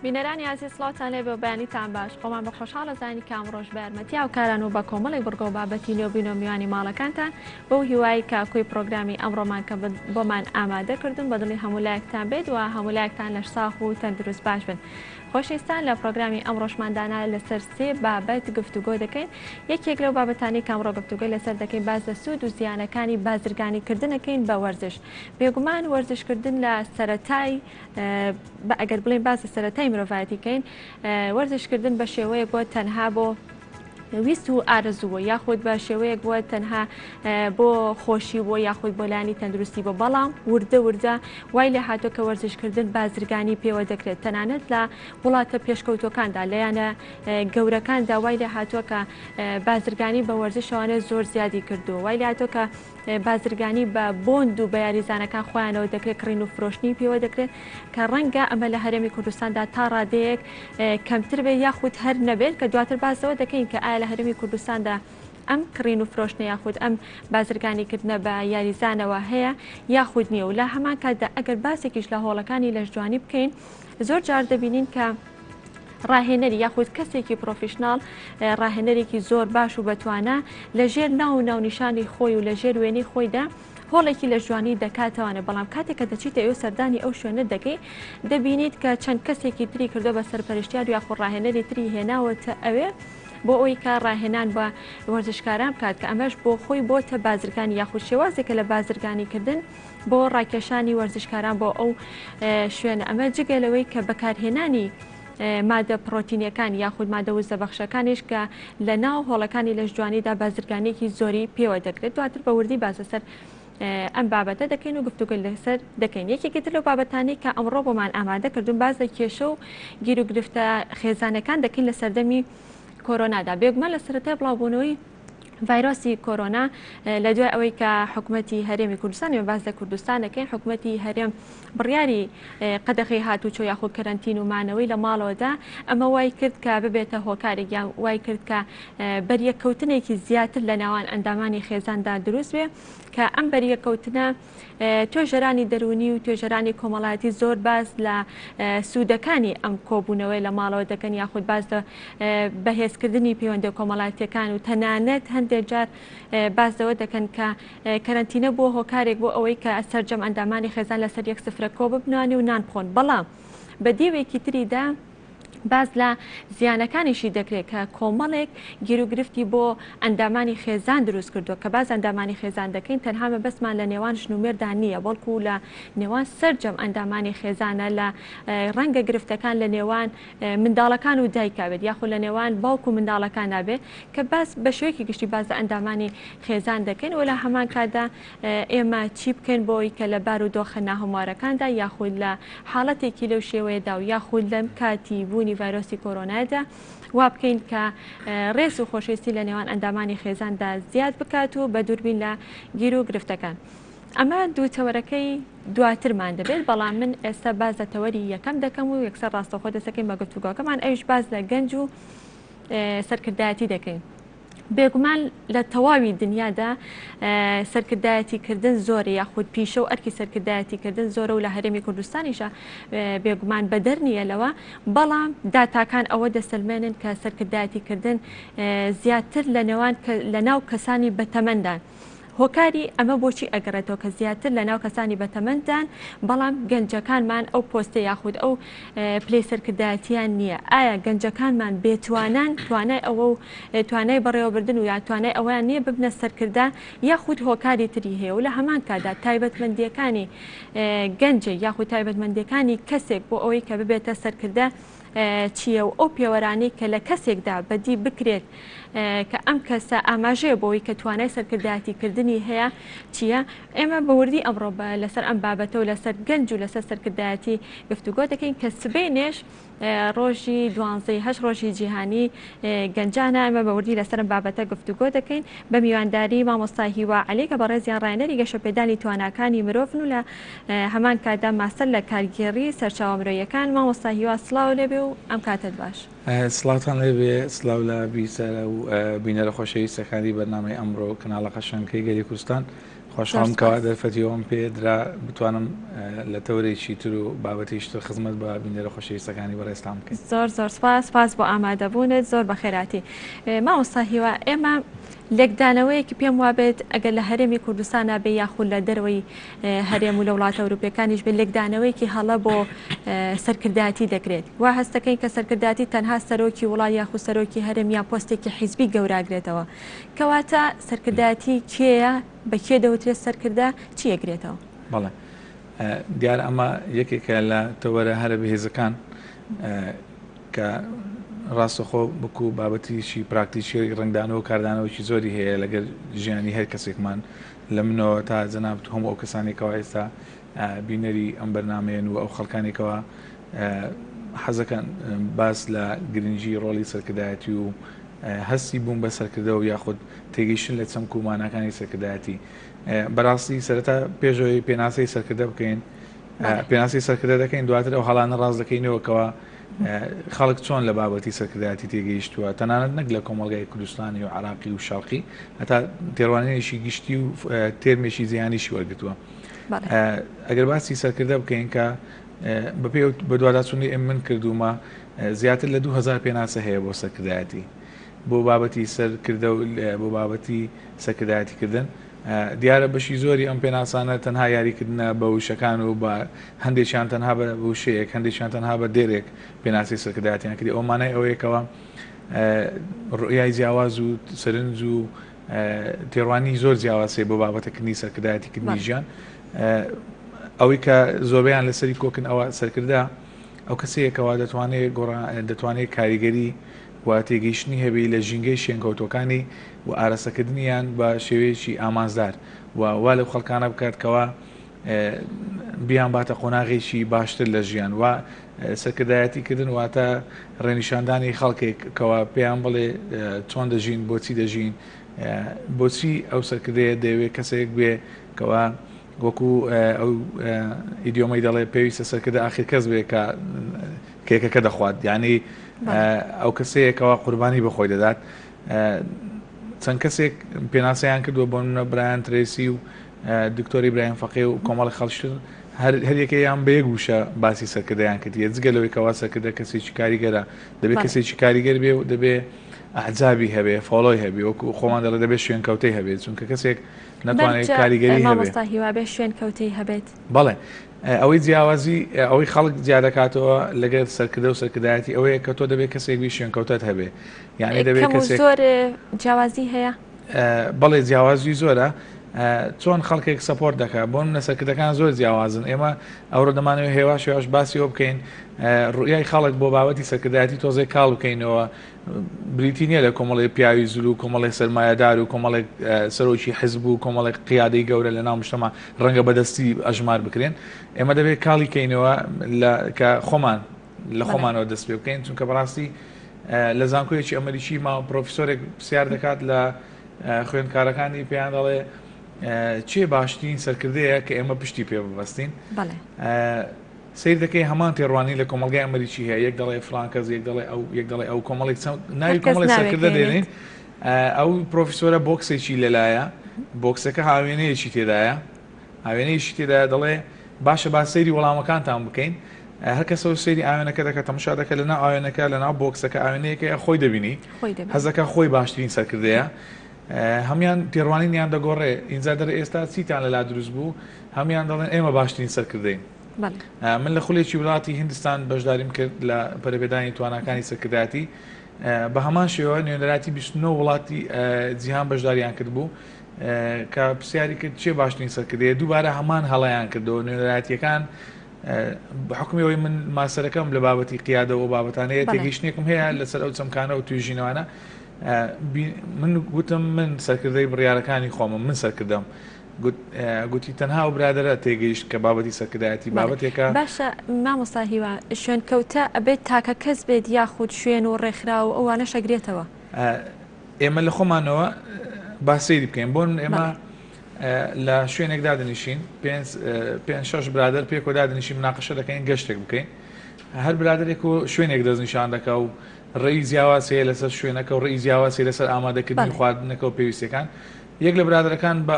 بینەرانی ئازیز سڵاوتان لێبێ و بەیانیتان باش خۆمان بە خۆشحاڵ ئەزانین کە ئەمڕۆش بە یارمەتی هاوکاران و بە کۆمەڵێک بڕگە و بابەتی نوێ بووینەوە میوانی ماڵەکانتان بەو هیوای کە کۆی پڕۆگرامی ئەمڕۆمان کە بۆمان ئامادە کردوون بە دڵی هەموو لایەکتان بێت و هەموو لایەکتان لەش ساغ و تەندروست باش بن. خۆشەویستان لە پڕۆگرامی ئەمڕۆشماندانا لەسەر سێ بابەت گفتوگۆ دەکەین یەکێک لەو بابەتانەی کە ئەمڕۆ گفتوگۆی لەسەر دەکەین باس لە سوود و زیانەکانی بازرگانی کردن ئەکەین بە وەرزش بێگومان وەرزش کردن لە سەرەتای بە ئەگەر بڵێین باس لە سەرەتای مرۆڤایەتی کەین وەرزش کردن بە شێوەیەک بۆ تەنها بۆ ویست و ئارەزوو یاخود بە شێوەیەک بووە تەنها بۆ خۆشی بووە یاخود بۆ لانی تەندروستی بۆ بەڵام وردە وردە وای لێ هاتووە کە وەرزشکردن بازرگانی پێوە دەکرێت تەنانەت لە وڵاتە پێشکەوتوەکاندا لە یانە گەورەکاندا وای لێ هاتووە کە بازرگانی بە وەرزشەوانە زۆر زیادی کردووە وای لێ هاتووە کە بازرگانی بە بۆند و بە یاریزانەکان خۆیانەوە دەکرێت کڕین و فرۆشتنی پێوە دەکرێت کە ڕەنگە ئەمە لە هەرێمی کوردستاندا تا ڕادەیەک کەمتر بێت یاخود هەر نەبێت کە دواتر باس لەوە دەکەین کە ئایا لە هەرێمی کوردستاندا ئەم کڕین و فرۆشتنە یاخود ئەم بازرگانیکردنە بە یاریزانەوە هەیە یاخود نییە و لە هەمان کاتدا ئەگەر باسێکیش لە هۆڵەکانی لەشجوانی بکەین زۆر جار دەبینین کە ڕاهێنەری یاخود کەسێکی پرۆفیشناڵ ڕاهێنەرێکی زۆر باش و بەتوانا لە ژێر ناو و ناونیشانی خۆی و لە ژێر وێنەی خۆیدا هۆڵێکی لە ژوانی دەکاتەوانە بەڵام کاتێک کە دەچیتە ئێوە سەردانی ئەو شوێنە دەکەی دەبینیت کە چەند کەسێکی تری کردو بە سەرپەرشتیار یاخود ڕاهێنەری تری هێناوەتە ئەوێ بۆ ئەوی کە ڕاهێنان بە وەرزشکاران بکات کە ئەمەش بۆ خۆی بۆتە بازرگانی یاخود شێوازێکە لە بازرگانیکردن بۆ ڕاکێشانی وەرزشکاران بۆ ئەو شوێنە ئەمە جگە لەوەی کە بەکارهێنانی مادە پڕۆتینیەکان یاخود مادە وزەبەخشەکانیش کە لە ناو هۆڵەکانی لەشجوانیدا بازرگانیەکی زۆری پێوە دەکرێت دواتر بە وردی باس لەسەر ئەم بابەتە دەکەین و گفتوگۆی لەسەر دەکەین یەکێکی تر لەو بابەتانەی کە ئەمڕۆ بۆمان ئامادە کردوون باس لە کێشە و گیروگرفتە خێزانەکان دەکەین لە سەردەمی کۆرۆنادا بێگومان لە سەرەتای بڵاوبوونەوەی ڤایرۆسی کۆرۆنا لە دوای ئەوەی کە حکومەتی هەرێمی کوردستان ئێمە باس لە کوردستان دەکەین حکومەتی هەرێم بڕیاری قەدەغەی هاتوچۆ یاخود کەرەنتین و مانەوەی لە ماڵەوەدا ئەمە وای کرد کە ببێتە هۆکارێک یان وای کرد کە بەریەککەوتنێکی زیاتر لە ناوان ئەندامانی خێزاندا دروست بێ کە ئەم بەریەککەوتنە توێژەرانی دەروونی و توێژەرانی کۆمەڵایەتی زۆر باس لە سوودەکانی ئەم کۆبوونەوەی لە ماڵەوە دەکەن یاخود باس لە بەهێزکردنی پەیوەندە کۆمەڵایەتیەکان و تەنانەت هەندێک جار باس لەوە دەکەن کە کەرەنتینە بووە هۆکارێک بۆ ئەوەی کە سەرجەم ئەندامانی خێزان لەسەر یەک سفرە کۆ ببنوانی و نان بخۆن بەڵام بە دیوێکی تریدا باس لە زیانەکانیشی دەکرێت کە کۆمەڵێک گیروگرفتی بۆ ئەندامانی خێزان دروست کردووە کە باس ئەندامانی خێزان دەکەین تەنها مەبەستمان لە نێوان ژن و مێردا نییە بەڵکو لە نێوان سەرجەم ئەندامانی خێزانە لە ڕەنگە گرفتەکان لە نێوان منداڵەکان و دایکا بێت یاخود لە نێوان باوک و منداڵەکاندا بێت کە باس بە شێوەیەکی گشتی باس لە ئەندامانی خێزان دەکەین و لە هەمان کاتدا ئێمە چی بکەین بۆ ئەوەی کە لە بارودۆخە ناهەموارەکاندا یاخود لە حاڵەتێکی لەو شێوەیەدا و یاخود لەم کاتی بوونی ڤایرۆسی کۆرۆنایدا وا بکەین کە ڕێز و خۆشەویستی لە نێوان ئەندامانی خێزاندا زیاد بکات و بە دووربین لە گیر و گرفتەکان. ئەمە دوو تەوەرەکەی دواترمان دەبێت بەڵام من ئێستا باس لە تەوەری یەکەم دەکەم و یەکسەر ڕاستەوخۆ دەستەکەین بە گفتوگۆکەمان ئەویش باس لە گەنج و سەرکردایەتی دەکەین. بێگومان لە تەواوی دنیادا سەرکردایەتی کردن زۆرە یاخود پیشە و ئەرکی سەرکردایەتی کردن زۆرە و لە هەرێمی کوردستانیشە بێگومان بەدەر نییە لەوە بەڵام داتاکان ئەوە دەسەلمێنن کە سەرکردایەتی کردن زیاتر لە نێوان لە ناو کەسانی بەتەمەندان. هۆکاری ئەمە بۆچی ئەگەڕێتەوە کە زیاتر لە ناو کەسانی بەتەمەندان بەڵام گەنجەکانمان ئەو پۆستە یاخود ئەو پلەی سەرکردایەتیان نییە ئایا گەنجەکانمان بێتوانان توانای ئەوە و توانای بەڕێوەبردن و یا توانای ئەوەیان نییە ببنە سەرکردە یاخود هۆکاری تری هەیە و لە هەمان کاتدا تایبەتمەندیەکانی گەنجێک یاخود تایبەتمەندیەکانی کەسێک بۆ ئەوەی کە ببێتە سەرکردە چییە و ئەو پێوەرانەی کە لە کەسێکدا بەدی بکرێت کە ئەم کەسە ئاماژەیە بۆی کە توانای سەرکردایەتی کردنی هەیە چییە؟ ئێمە بە وردی ئەمڕۆ بە لەسەر ئەم بابەتە و لەسەر گەنج و لەسەر سەرکردایەتی گفتوگۆ دەکەین کە سبەینێش ڕۆژی دوانزەی هەشت ڕۆژی جیهانی گەنجانە ئێمە بە وردی لەسەر ئەم بابەتە گفتوگۆ دەکەین بە میوانداری مامۆستا هیوا عەلی کە بەڕێزیان ڕاهێنەری گەشەپێدانی تواناکانی مرۆڤن و لە هەمان کاتدا ماستەر لە کارگێڕی سەرچاوە مرۆییەکان مامۆستا هیوا سڵاو لێبێ و ئەم کاتەت باش. سڵاوتان لێبێ سڵاو لە بیسەرە و بینەرە خۆشەویستەکانی بەرنامەی ئەمڕۆ کەناڵە قەشەنگکەی گەلی کوردستان. خۆشحاڵم کەوا دەرفەتی ئەوەم پێ درا بتوانم لە تەوەرێکی تر و بابەتێکی تر خزمەت بە بینەرە خۆشەویستەکانی بەڕێزتان بکەین. زۆر زۆر سپاس، سپاس بۆ ئامادەبوونت، زۆر بەخێرهاتی. مامۆستا هیوا، ئێمە لێکدانەوەیەکی پێم وابێت ئەگەر لە هەرێمی کوردستانا بێ یاخود لە دەرەوەی هەرێم و لە وڵاتە ئەوروپیەکانیش بێ لێکدانەوەیەکی هەڵە بۆ سەرکردایەتی دەکرێت. وا هەستەکەین کە سەرکردایەتی تەنها سەرۆکی وڵات یاخود سەرۆکی هەرێم یا پۆستێکی حیزبی گەوراگرێتەوە. کەواتە سەرکردایەتی کێیە؟ بە کێ دەوترێت سەرکردە؟ چی ئەگرێتەوە؟ بەڵێ دیارە ئەمە یەکێکە لە تەوەرە هەرە بەهێزەکان کە ڕاستەخۆ بکو بابەتیشی پراکتیکی ڕنگدانەوە و کاردانەوەکی زۆری هەیە لەگەر ژیانی هەر کەسێکمان لە منەوە تا جەنابت هەموو ئەو کەسانێکەوە ئێستا بینەری ئەم بەرنمەیەن و ئەو خەڵکانێکەوە حەزەکەن باس لە گرنگی ڕۆڵی سەرکردایەتی و هەستی بوون بە سەرکردە و یاخود تێگەیشتن لە چەمک و ماناکانی سەرکردایەتی. بەڕاستی سەرەتا پێشەوەی پێناسەی سەرکردە بکەین پێناسی سەرکردە دەکەین دواتر ئەو هەڵانە ڕاست دەکەینەوە کەوا خەڵک چۆن لە بابەتی سەرکردایەتی تێگەیشتووە تەنانەت نەک لە کۆمەڵگای کوردستانی و عراقی و شەرقی هەتا تێڕوانینێکی گشتی و تێرمێکی جیهانیشی وەرگتووە ئەگەر باسی سەرکردە بکەین کە بەپێی بەدواداچوونی ئێم من کردوومە زیاتر لە 2000 پێناسە هەیە بۆ سەرکردایەتی بۆ بابەتی سەرکردە و بۆ بابەتی سەرکردایەتیکردن دیارە بەشی زۆری ئەم پێناسانە تەنها یاریکردنە بە وشەکان و بە هەندێکیان تەنها بە وشەیەک هەندێکیان تەنها بە دێرێک پێناسی سەرکردایەتیان کردی ئەو مانای ئەوەیەکەوە ڕوئیای جیاواز و سەرنج و تێڕوانی زۆر جیاواز هەیە بۆ بابەتەکردنی سەرکردایەتیکردنی ژیان ئەوەی کە زۆربەیان لەسەری کۆکن ئەوە سەرکردە ئەو کەسەیە کەوا دەتوانێت دەتوانێت کاریگەری و تێگەیشتنی هەبێ لە ژینگەی شوێنکەوتوەکانی و ئارەسەکردنیان بە شێوەیەکی ئامانجدار و وا لەو خەڵکانە بکات کەوا بیان باتە قۆناغێکی باشتر لە ژیان و سەرکردایەتی کردن واتە ڕێنیشاندانی خەڵکێک کەوا پێیان بڵێ چۆن دەژین بۆچی دەژین بۆچی ئەو سەرکردەیە دەیەوێت کەسێک بێ کەوا وەکو ئەو ئیدیۆمەی دەڵێ پێویستە سەرکردە ئاخیر کەس بێ کە کێکەکە دەخوات یعنی ئەو کەسەیە کەوا قوربانی بەخۆی دەدات چەند کەسێک پێناسەیان کردووە بۆ منە برایان ترێسی و دکتۆر ئیبراهیم فەقێ و کۆمەڵی خەڵکتر هەر یەکەیان بە یەک وشە باسی سەرکردەیان کردیە جگە لەوەی کەوا سەرکردە کەسێکی کاریگەرە دەبێت کەسێکی کاریگەر بێ و دەبێ ئەعجابی هەبێ follow ی هەبێ وەکو خۆمان دەڵێ دەبێ شوێنکەوتەی هەبێت چونکە کەسێک نەتوانێت کاریگەری هەبێ مامۆستا هیوا بێ شوێنکەوتەی هەبێت. بەڵێ ئەوەی جیاوازی ئەوەی خەڵک جیا دەکاتەوە لەگەر سەرکردە و سەرکردایەتی ئەوەیە کە تۆ دەبێت کەسێک بی شوێنکەوتەت هەبێ یعنی دەبێت کەسێک زۆر جیاوازی هەیە بەڵێ جیاوازی زۆرە چۆن خەڵکێک support دەکات بۆ منە سەرکردەکان زۆر جیاوازن ئێمە ئەوڕۆ دەمانەوە هێواش هێواش باسی ئەوە بکەین ڕوئیای خەڵک بۆ بابەتی سەرکردایەتی تۆزێک کاڵ بکەینەوە بریتی نییە لە کۆمەڵی پیاوی زل و کۆمەڵی سەرمایەدار و کۆمەڵێک سەرۆکی حزب و کۆمەڵێک قیادەی گەورە لە ناو مشتەما ڕەنگە بەدەستی ئەژمار بکرێن ئێمە دەبێت کاڵی کەینەوە لە کە خۆمان لە خۆمانەوە دەست پێ بکەین چونکە بەڕاستی لە زانکۆیەکی ئەمریکی ما پرۆفیسۆرێک پرسیار دەکات لە خوێندکارەکانی پێیان دەڵێ چێ باشترین سەرکردەیە کە ئێمە پشتی پێ ببەستین سیر دەکەی هەمان تێڕوانی لە کۆمەلگای ئەمریکی هەیە یەک دەڵێ فلان کەس یەک دەڵێ ئەو یەک دەڵێ ئەو کۆمەڵێک ناوی کۆمەڵێک سەرکردە دێنین ئەو پرۆفیسۆرە بۆکسێکی لەلایە بۆکسەکە هاوێنەیەکی تێدایە ئاوێنەیەکی تێدایە دەڵێ باشە با سەیری وەڵامەکانتان بکەین هەر کەسەوە سەیری ئاوێنەکە دەکات تەماشا دەکات لەناو ئاوێنەکە لەناو بۆکسەکە ئاوێنەیەکە خۆی دەبینی حەزەکە خۆی باشترین سەرکردەیە هەمان تێڕوانینیان دەگۆڕێ ئینجا دەرێ ئێستا چیتان لەلا دروست بوو هەمان دەڵێن ئێمە باشترین سەرکردەین من لە خولێکی وڵاتی هندستان بەشداریم کرد لە پەرەپێدانی تواناکانی سەرکردایەتی بە هەمان شێوە نوێنەراتی 29 وڵاتی جیهان بەشداریان کرد بوو کە پرسیاری کرد چێ باشترین سەرکردەیە دووبارە هەمان هەڵەیان کردەوە نوێنەرایەتیەکان بە حکومی ئەوەی من ماسەرەکەم لە بابەتی قیادە و بابەتانەیە تێگەیشتنێکم هەیە لەسەر ئەو چەمکانە و توێژینەوانە من گوتم من سەرکردەی بڕیارەکانی خۆمم من سەرکردەم گوتی تەنها و برادرە تێگەیشت کە بابەتی سەرکردایەتی بابەتێکە باشە مامۆستا هیوا شوێنکەوتە ئەبێت تاکە کەس بێت یاخود شوێن و ڕێکخراو و ئەوانەش ئەگرێتەوە؟ ئێمە لە خۆمانەوە با سەیری بکەین بۆن ئێمە لە شوێنێک دادنیشین پێ شش برادر پێکەوە دادنیشین مناقەشە دەکەین گەشتێک بکەین هەر برادێک و شوێنێک دەستنیشان دەکا و ڕێی جیاواز هەیە لەسەر شوێنەکە و ڕێی جیاواز هەیە لەسەر ئامادەکردنی خواردنەکە و پێویستەکان یەک لە برادەرەکان بە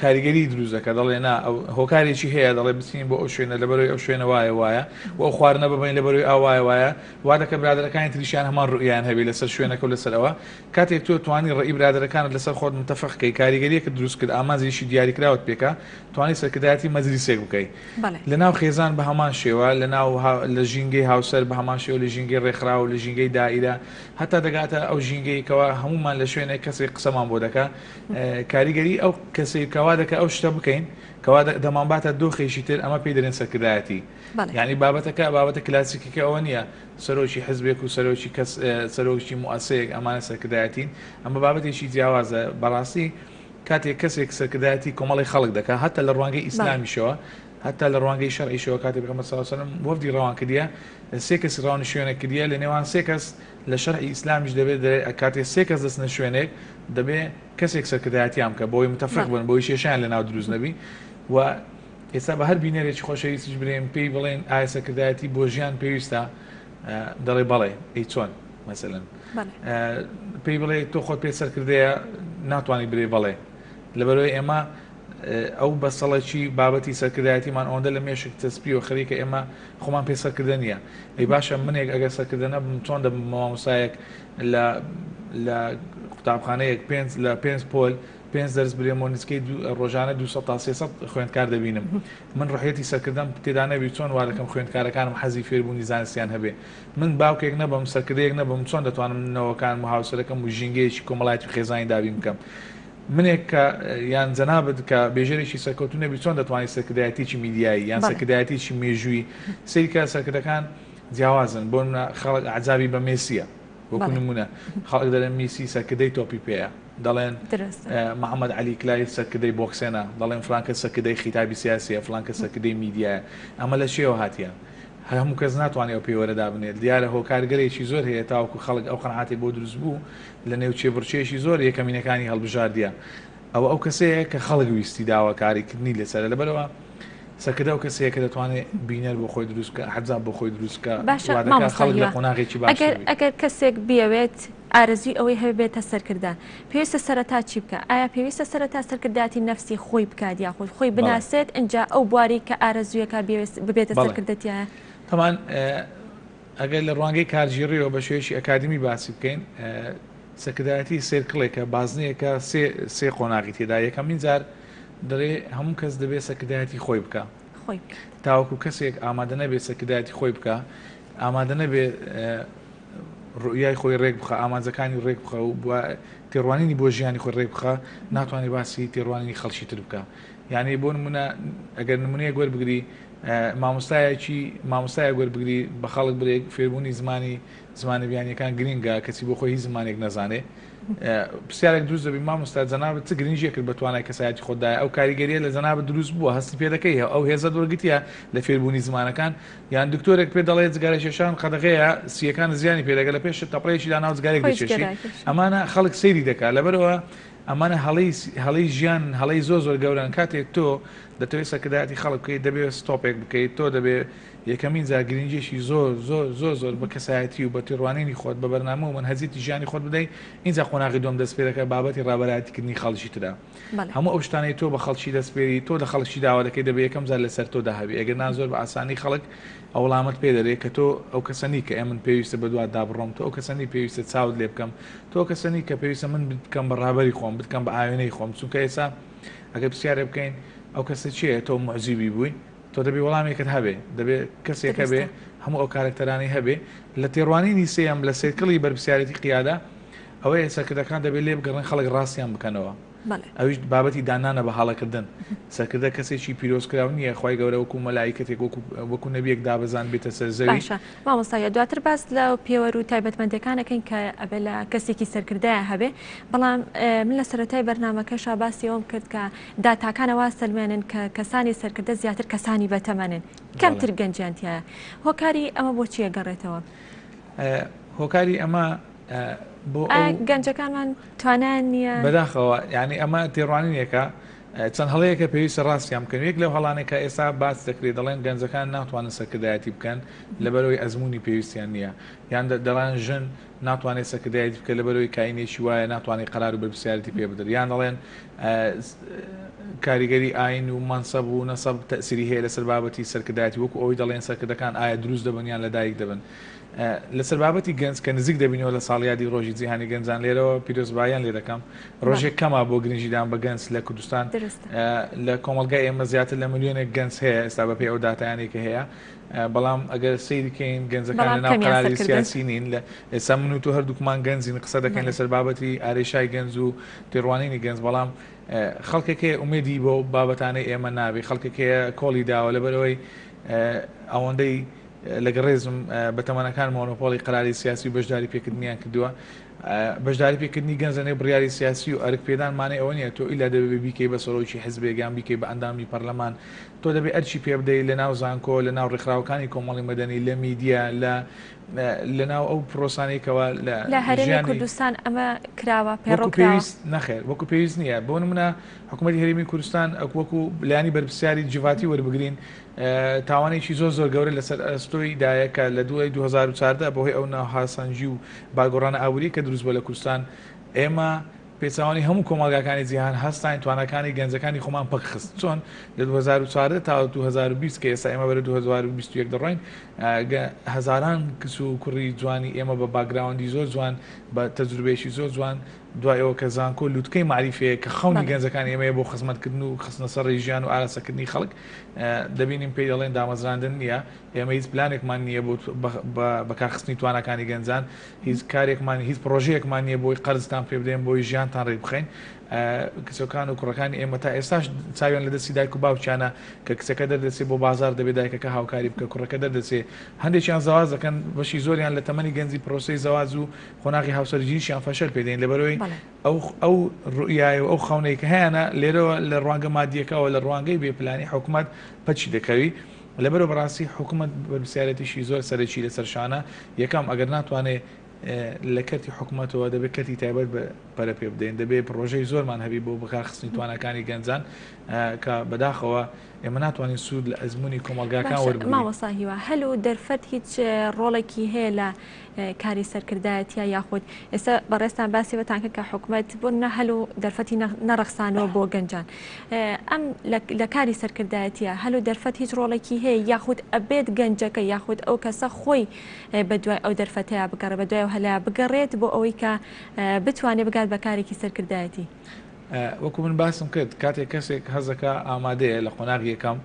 کاریگەری دروست دەکات دەڵێ نا ئەو هۆکارێکی هەیە دەڵێ بچین بۆ ئەو شوێنە لەبەرەوەی ئەو شوێنە وایە وایە و ئەو خواردنە ببەین لەبەرەوەی ئاو وایە وایە وا دەکە برادەرەکانی تریشیان هەمان ڕوئیان هەبێ لەسەر شوێنەکە و لەسەر ئەوە کاتێک تۆ توانی ڕەئی برادەرەکانت لەسەر خۆت متەفق کەی کاریگەریەکت دروست کرد ئامانجێکی دیاریکراوت پێکا توانی سەرکردایەتی مەجلیسێک بکەی لە ناو خێزان بە هەمان شێوە لە ناو لە ژینگەی هاوسەر بە هەمان شێوە لە ژینگەی ڕێکخراو لە ژینگەی دائیرە هەتا دەگاتە ئەو ژینگەی کەوا هەموومان لە شوێنێک کەسێک قسەمان بۆ دەکا کاریگەری ئەو کەسەی کەوا دەکا ئەو شتە بکەین کەوا دەمانباتە دۆخێکی تر ئەمە پێی دەرێن سەرکردایەتی یعنی بابەتەکە بابەتە کلاسیکەکە ئەوە نییە سەرۆکی حزبێک و سەرۆکی کەس سەرۆکی موئەسەیەک ئەمانە سەرکردایەتین ئەمە بابەتێکی جیاوازە بەڕاستی کاتێک کەسێک سەرکردایەتی کۆمەڵی خەڵک دەکات هەتا لە ڕوانگەی ئیسلامیشەوە هەتا لە ڕوانگەی شەرعیشەوە کاتێک پێغەمبەر صلی اللە علیه و سلم وەفدی ڕەوان کردیە سێ کەسی ڕەوانی شوێنێک کردیە لە نێوان سێ کەس لە شەرعی ئیسلامیش دەبێت کاتێ سێ کەس دەچنە شوێنێک دەبێ کەسێک سەرکردایەتیان بکە بۆی متفق بن بۆی کێشەیان لە ناو دروست نەبی و ئێستا بە هەر بینەرێکی خۆشەویستیش برێن پێی بڵێن ئایا سەرکردایەتی بۆ ژیان پێویستە دەڵێ بەڵێ ئەی چۆن مەسەلەن پێی بڵێ تۆ خۆت پێ سەرکردەیە ناتوانانی برێ بەڵێ لەبەرەوەی ئێمە ئەو بەسەڵەکی بابەتی سەرکردایەتیمان ئەوەندە لە مێشک چەسپیوە خەریکە ئێمە خۆمان پێ سەرکردە نییە. ئەی باشە منێک ئەگەر سەرکردە نەبم چۆن دەبم بە مامۆستایەک لە لە قوتابخانەیەک پێنج لە پێنج پۆل پێنج دەرس برێم و نزیکەی ڕۆژانە 200 تا 300 خوێندکار دەبینم من ڕحیەتی سەرکردەم تێدا نەبی چۆن وا دەکەم خوێندکارەکانم حەزی فێربوونی زانستیان هەبێ من باوکێک نەبم سەرکردەیەک نەبم چۆن دەتوانم نەوەکانم و هاوسەرەکەم و ژینگەیەکی کۆمەڵایەتی و خێزانی دابین بکەم منێک کە یان جەنابت کە بێژەرێکی سەرکەوتوو نەبی چۆن دەتوانی سەرکردایەتیی میدیایی یان سەرکردایەتیی مێژووی سەیری کە سەرکردەکان جیاوازن بۆ نمونە خەڵک ئەعجابی بە مێسیە وەکو نمونە خەڵک دەڵێن میسی سەرکردەی تۆپی پێیە دەڵێن محەممەد عەلی کلای سەرکردەی بۆکسێنە دەڵێن فلانکە سەرکردەی خیتابی سیاسیە فلانکە سەرکردەی میدیایە ئەمە لە چیەوە هاتیە هەر هەموو کەس ناتوانێت ئەو پێوەرە دابنێت، دیارە هۆکارگەلێکی زۆر هەیە تاوەکو خەڵک ئەو قەناعەتەی بۆ دروست بوو، لە نێو کێبڕکێیەکی زۆر یەکەمینەکانی هەڵبژاردیە، ئەوە ئەو کەسەیە کە خەڵک ویستی داواکاریکردنی لەسەرە، لەبەرئەوە سەرکردە ئەو کەسەیە کە دەتوانێت بینەر بۆ خۆی دروست بکات، ئەحزاب بۆ خۆی دروست بکات، باشە وا دەکات مامۆستا خەڵک لە هیوا قۆناغێکی باشتر ئەگەر بێت. ئەگەر کەسێک بیەوێت ئارەزووی ئەوەی هەبێت بێتە سەرکردە، پێویستە سەرەتا چی بکات؟ ئایا پێویستە سەرەتا سەرکردایەتی نەفسی خۆی بکات یاخود خۆی بناسێت ئینجا ئەو بوارەی کە ئارەزوویەکە بیەوێت ببێتە سەرکردە تیایا؟ تەبعەن ئەگەر لە ڕوانگەی کارگێڕییەوە بە شێوەیەکی ئەکادیمی باسی بکەین، سەرکردایەتی circle ێکە، بازنەیەکە، سێ قۆناغی تێدایە. یەکەمین جار دەڵێ هەموو کەس دەبێت سەرکردایەتی خۆی بکا. تاوەکو کەسێک ئامادە نەبێت سەرکردایەتی خۆی بکا، ئامادە نەبێت ڕوئیای خۆی ڕێک بخا، ئامانجەکانی ڕێک بخا و تێڕوانینی بۆ ژیانی خۆی ڕێک بخا، ناتوانێت باسی تێڕوانینی خەڵکی تر بکا. یعنی بۆ نمونە ئەگەر نمونەیەک وەربگری مامۆستایەکی مامۆستایەک وەربگری بە خەڵک بڵێ فێربوونی زمانی زمانە بیانیەکان گرینگە کەچی بۆ خۆی هیچ زمانێک نەزانێ پرسیارێک دروست دەبی مامۆستا جەنابت چ گرنگیەکت بە توانای کەسایەتی خۆت دایە ئەو کاریگەریە لە جەنابت دروست بووە هەستی پێ دەکەی ئەو هێزەت وەرگتیە لە فێربوونی زمانەکان یان دکتۆرێک پێ دەڵێ جگەرە کێشان قەدەغەیە سیەکان زیانی پێ دەگە لە پێشت تەپڵەیەکی داناو جگەرێک دەکێشی ئەمانە خەڵک سەیری دەکات لەبەرئەوە ئەمانە هەڵەی هەڵەی ژیان هەڵەی زۆر زۆر گەورەن کاتێک تۆ دەتەوێت سەرکردایەتی خەڵک بکەیت دەبێت ستۆپێک بکەیت تۆ دەبێت یەکەمین جار گرنگیەکی زۆر زۆر زۆر زۆر بە کەسایەتی و بە تێڕوانینی خۆت بە بەرنامە و مەنهەجیەتی ژیانی خۆت بدەیت ئینجا قۆناغی دووەم دەست پێ دەکات بابەتی ڕابەرایەتی کردنی خەڵکی ترە هەموو ئەو شتانەی تۆ بە خەڵکی دەسپێری تۆ لە خەڵکی داوا دەکەی دەبێ یەکەم جار لەسەر تۆدا هەبێ ئەگەر نا زۆر بە ئاسانی خەڵک ئەو وڵامەت پێ دەرێ کە تۆ ئەو کەسە نی کە ئێمن پێویستە بەدواتدا بڕۆم تۆ ئەو کەسە نی پێویستە چاوت لێ بکەم تۆ ئەو کەسە نی کە پێویستە من بتکەم بە ڕابەری خۆم بتکەم بە ئاوێنەی خۆم چونکە ئێستا ئەگەر پرسیارێ بکەین ئەو کەسە کێیە تۆ موعجیبی بووی تۆ دەبێ وەڵامێکت هەبێ دەبێ کەسێک هەبێ هەموو ئەو کارەکتەرانەی هەبێ لە تێڕوانینی سێیەم لە circle ی بەرپرسیارێتی قیادە ئەوەیە سەرکردەکان دەبێت لێ بگەڕێن خەڵک ڕاستیان بکەنەوە ئەویش بابەتی دانانە بە هەڵەکردن سەرکردە کەسێکی پیرۆزکراو نییە خوای گەورە وەکو مەلایکەتێک وەکو وەکو نەبیەک دابەزان بێتە سەر زەوی. باشە مامۆستا گیان دواتر باس لە پێوەر و تایبەتمەندیەکان ئەکەین کە ئەبێ لە کەسێکی سەرکردەیا هەبێ بەڵام من لە سەرەتای بەرنامەکەشا باسی ئەوەم کرد کە داتاکان وا سەلمێنن کە کەسانی سەرکردە زیاتر کەسانی بەتەمەنن کەمتر گەنجیان تیایە هۆکاری ئەمە بۆ چیە گەڕێتەوە؟ هۆکاری ئەمە بۆ ئەو گەنجەکانمان توانایان نییە؟ بەداخەوە یانی ئەمە تێڕوانینێکە چەند هەڵەیەکە پێویستە ڕاستیان بکەن یەک لەو هەڵانەی کە ئێستا باس دەکرێت دەڵێن گەنجەکان ناتوانن سەرکردایەتی بکەن لەبەرئەوەی ئەزموونی پێویستیان نییە یان دەڵێن ژن ناتوانێت سەرکردایەتی بکە لەبەرەوەی کاینێکی وایە ناتوانێت قەرار و بەرپرسیارەتی پێ بدرێت یان دەڵێن کاریگەری ئاین و مەنسەب و نەسەب تەئسیری هەیە لەسەر بابەتی سەرکردایەتی وەکو ئەوەی دەڵێن سەرکردەکان ئایا دروست دەبن یان لەدایک دەبن لەسەر بابەتی گەنج کە نزیک دەبینەوە لە ساڵیادی ڕۆژی جیهانی گەنجان لێرەوە پیرۆزباییان لێ دەکەم ڕۆژێک کەمە بۆ گرنگیدان بە گەنج لە کوردستان لە کۆمەڵگای ئێمە زیاتر لە ملیۆنێک گەنج هەیە ئێستا بەپێی ئەو داتایانەی کە هەیە بەڵام ئەگەر سەیری کەین گەنجەکان لە ناو قەراری سیاسی نین لە ئێستا من و تۆ هەردووکمان گەنجین قسە دەکەین لەسەر بابەتی ئارێشای گەنج و تێڕوانینی گەنج بەڵام خەڵکێک هەیە ئومێدی بۆ بابەتانەی ئێمە نابێ خەڵکێک هەیە کۆڵی داوە لەبەرەوەی ئەوەندەی لەگە ڕێزم بە تەمەنەکان مۆنۆپۆڵی قەراری سیاسی و بەشداری پێکردنیان کردووە بەشداری پێکردنی گەنج لەنێو بڕیاری سیاسی و ئەرک پێدان مانای ئەوە نییە تۆ ئیلا دەبێ بیکەی بە سەرۆکی حزبێک یان بیکەی بە ئەندامی پەرلەمان تۆ دەبێ ئەرکی پێ بدەی لە ناو زانکۆ لە ناو ڕێکخراوەکانی کۆمەڵی مەدەنی لە میدیا لە لە ناو ئەو پرۆسانەی کەوا لە لە هەرێمی ژیانی کوردستان ئەمە کراوە پەیڕەو وەکو کراوە؟ پێویست نەخێر وەکو پێویست نییە بۆ نمونە حکوومەتی هەرێمی کوردستان وەکو لایەنی بەرپرسیاری جڤاتی وەربگرین تاوانێکی زۆر زۆر گەورە لەسەر ئەستۆی دایە کە لە دوای 2014 بەهۆی ئەو ناهاسەنگی و بارگۆڕانە ئابووریە کە دروست بووە لە کوردستان ئێمە پێچەوانەی هەموو کۆمەڵگاکانی جیهان هەستاین تواناکانی گەنجەکانی خۆمان پەک خست چۆن لە 2014 تا 2020 کە ئێستا ئێمە بەرەو 2021 دەڕۆین هەزاران کچ و کوڕی جوانی ئێمە بە باکگراوندی زۆر جوان بە تەجروبەیەکی زۆر جوان دوای ئەوە کە زانکۆ لوتکەی مەعریفەیە کە خەونی گەنجەکانی ئێمەیە بۆ خزمەتکردن و خستنە سەر ڕێی ژیان و ئاراستەکردنی خەڵک دەبینین پێی دەڵێن دامەزراندن نییە ئێمە هیچ پلانێکمان نییە بۆ بەکارخستنی تواناکانی گەنجان، هیچ کارێکمان هیچ پڕۆژەیەکمان نییە بۆی قەرزتان پێ بدەین بۆی ژیانتان ڕێکبخەین. کچەکان و کوڕەکانی ئێمە تا ئێستاش چاویان لە دەستی دایک و باوکیانە کە کچەکە دەردەچێ بۆ بازاڕ دەبێ دایکەکە هاوکاری بکە، کوڕەکە دەردەچێ. هەندێکیان زەواج دەکەن، بەشی زۆریان لە تەمەنی گەنجی پرۆسەی زەواج و قۆناغی هاوسەرگیریشیان فەشەل پێ دێن لەبەرئەوەی ئەو ئەو ڕوئیایە و ئەو خەونەی کە هەیانە لێرەوە لە ڕوانگە مادییەکەوە لە ڕوانگەی بێ پلانی حکومەت پەکی دەکەوی. لەبەرئەوە بەڕاستی حکومەت بەرپرسیارێتیشی زۆر سەرەکی لەسەر شانە، یەکەم ئەگەر ناتوانێ لە کەرتی حکومەتەوە دەبێت کەرتی تایبەت پەرە پێ بدەین، دەبێت پڕۆژەی زۆرمان هەبی بۆ بەکارخستنی تواناکانی گەنجان کە بەداخەوە ئێمە ناتوانین سوود لە ئەزموونی کۆمەڵگاکان باشە وەربگرین. مامۆستا هیوا هەل و دەرفەت هیچ ڕۆڵێکی هەیە لە کاری سەرکردایەتیە یاخود ئێستا بەڕێزتان باسی ئەوەتان کرد کە حکومەت بۆ نە هەل و دەرفەتی نەڕەخسانەوە بۆ گەنجان ئەم لە کاری سەرکردایەتیە هەل و دەرفەت هیچ ڕۆڵێکی هەیە یاخود ئەبێت گەنجەکە یاخود ئەو کەسە خۆی بە دوای ئەو دەرفەتەیە بگەڕێ بە دوای ئەو هەلەیە بگەڕێت بۆ ئەوەی کە بتوانێت بگات بە کارێکی سەرکردایەتی؟ وەکو من باسم کرد کاتێک کەسێک هەزەکە ئامادەیە لە قۆناغی یەکەم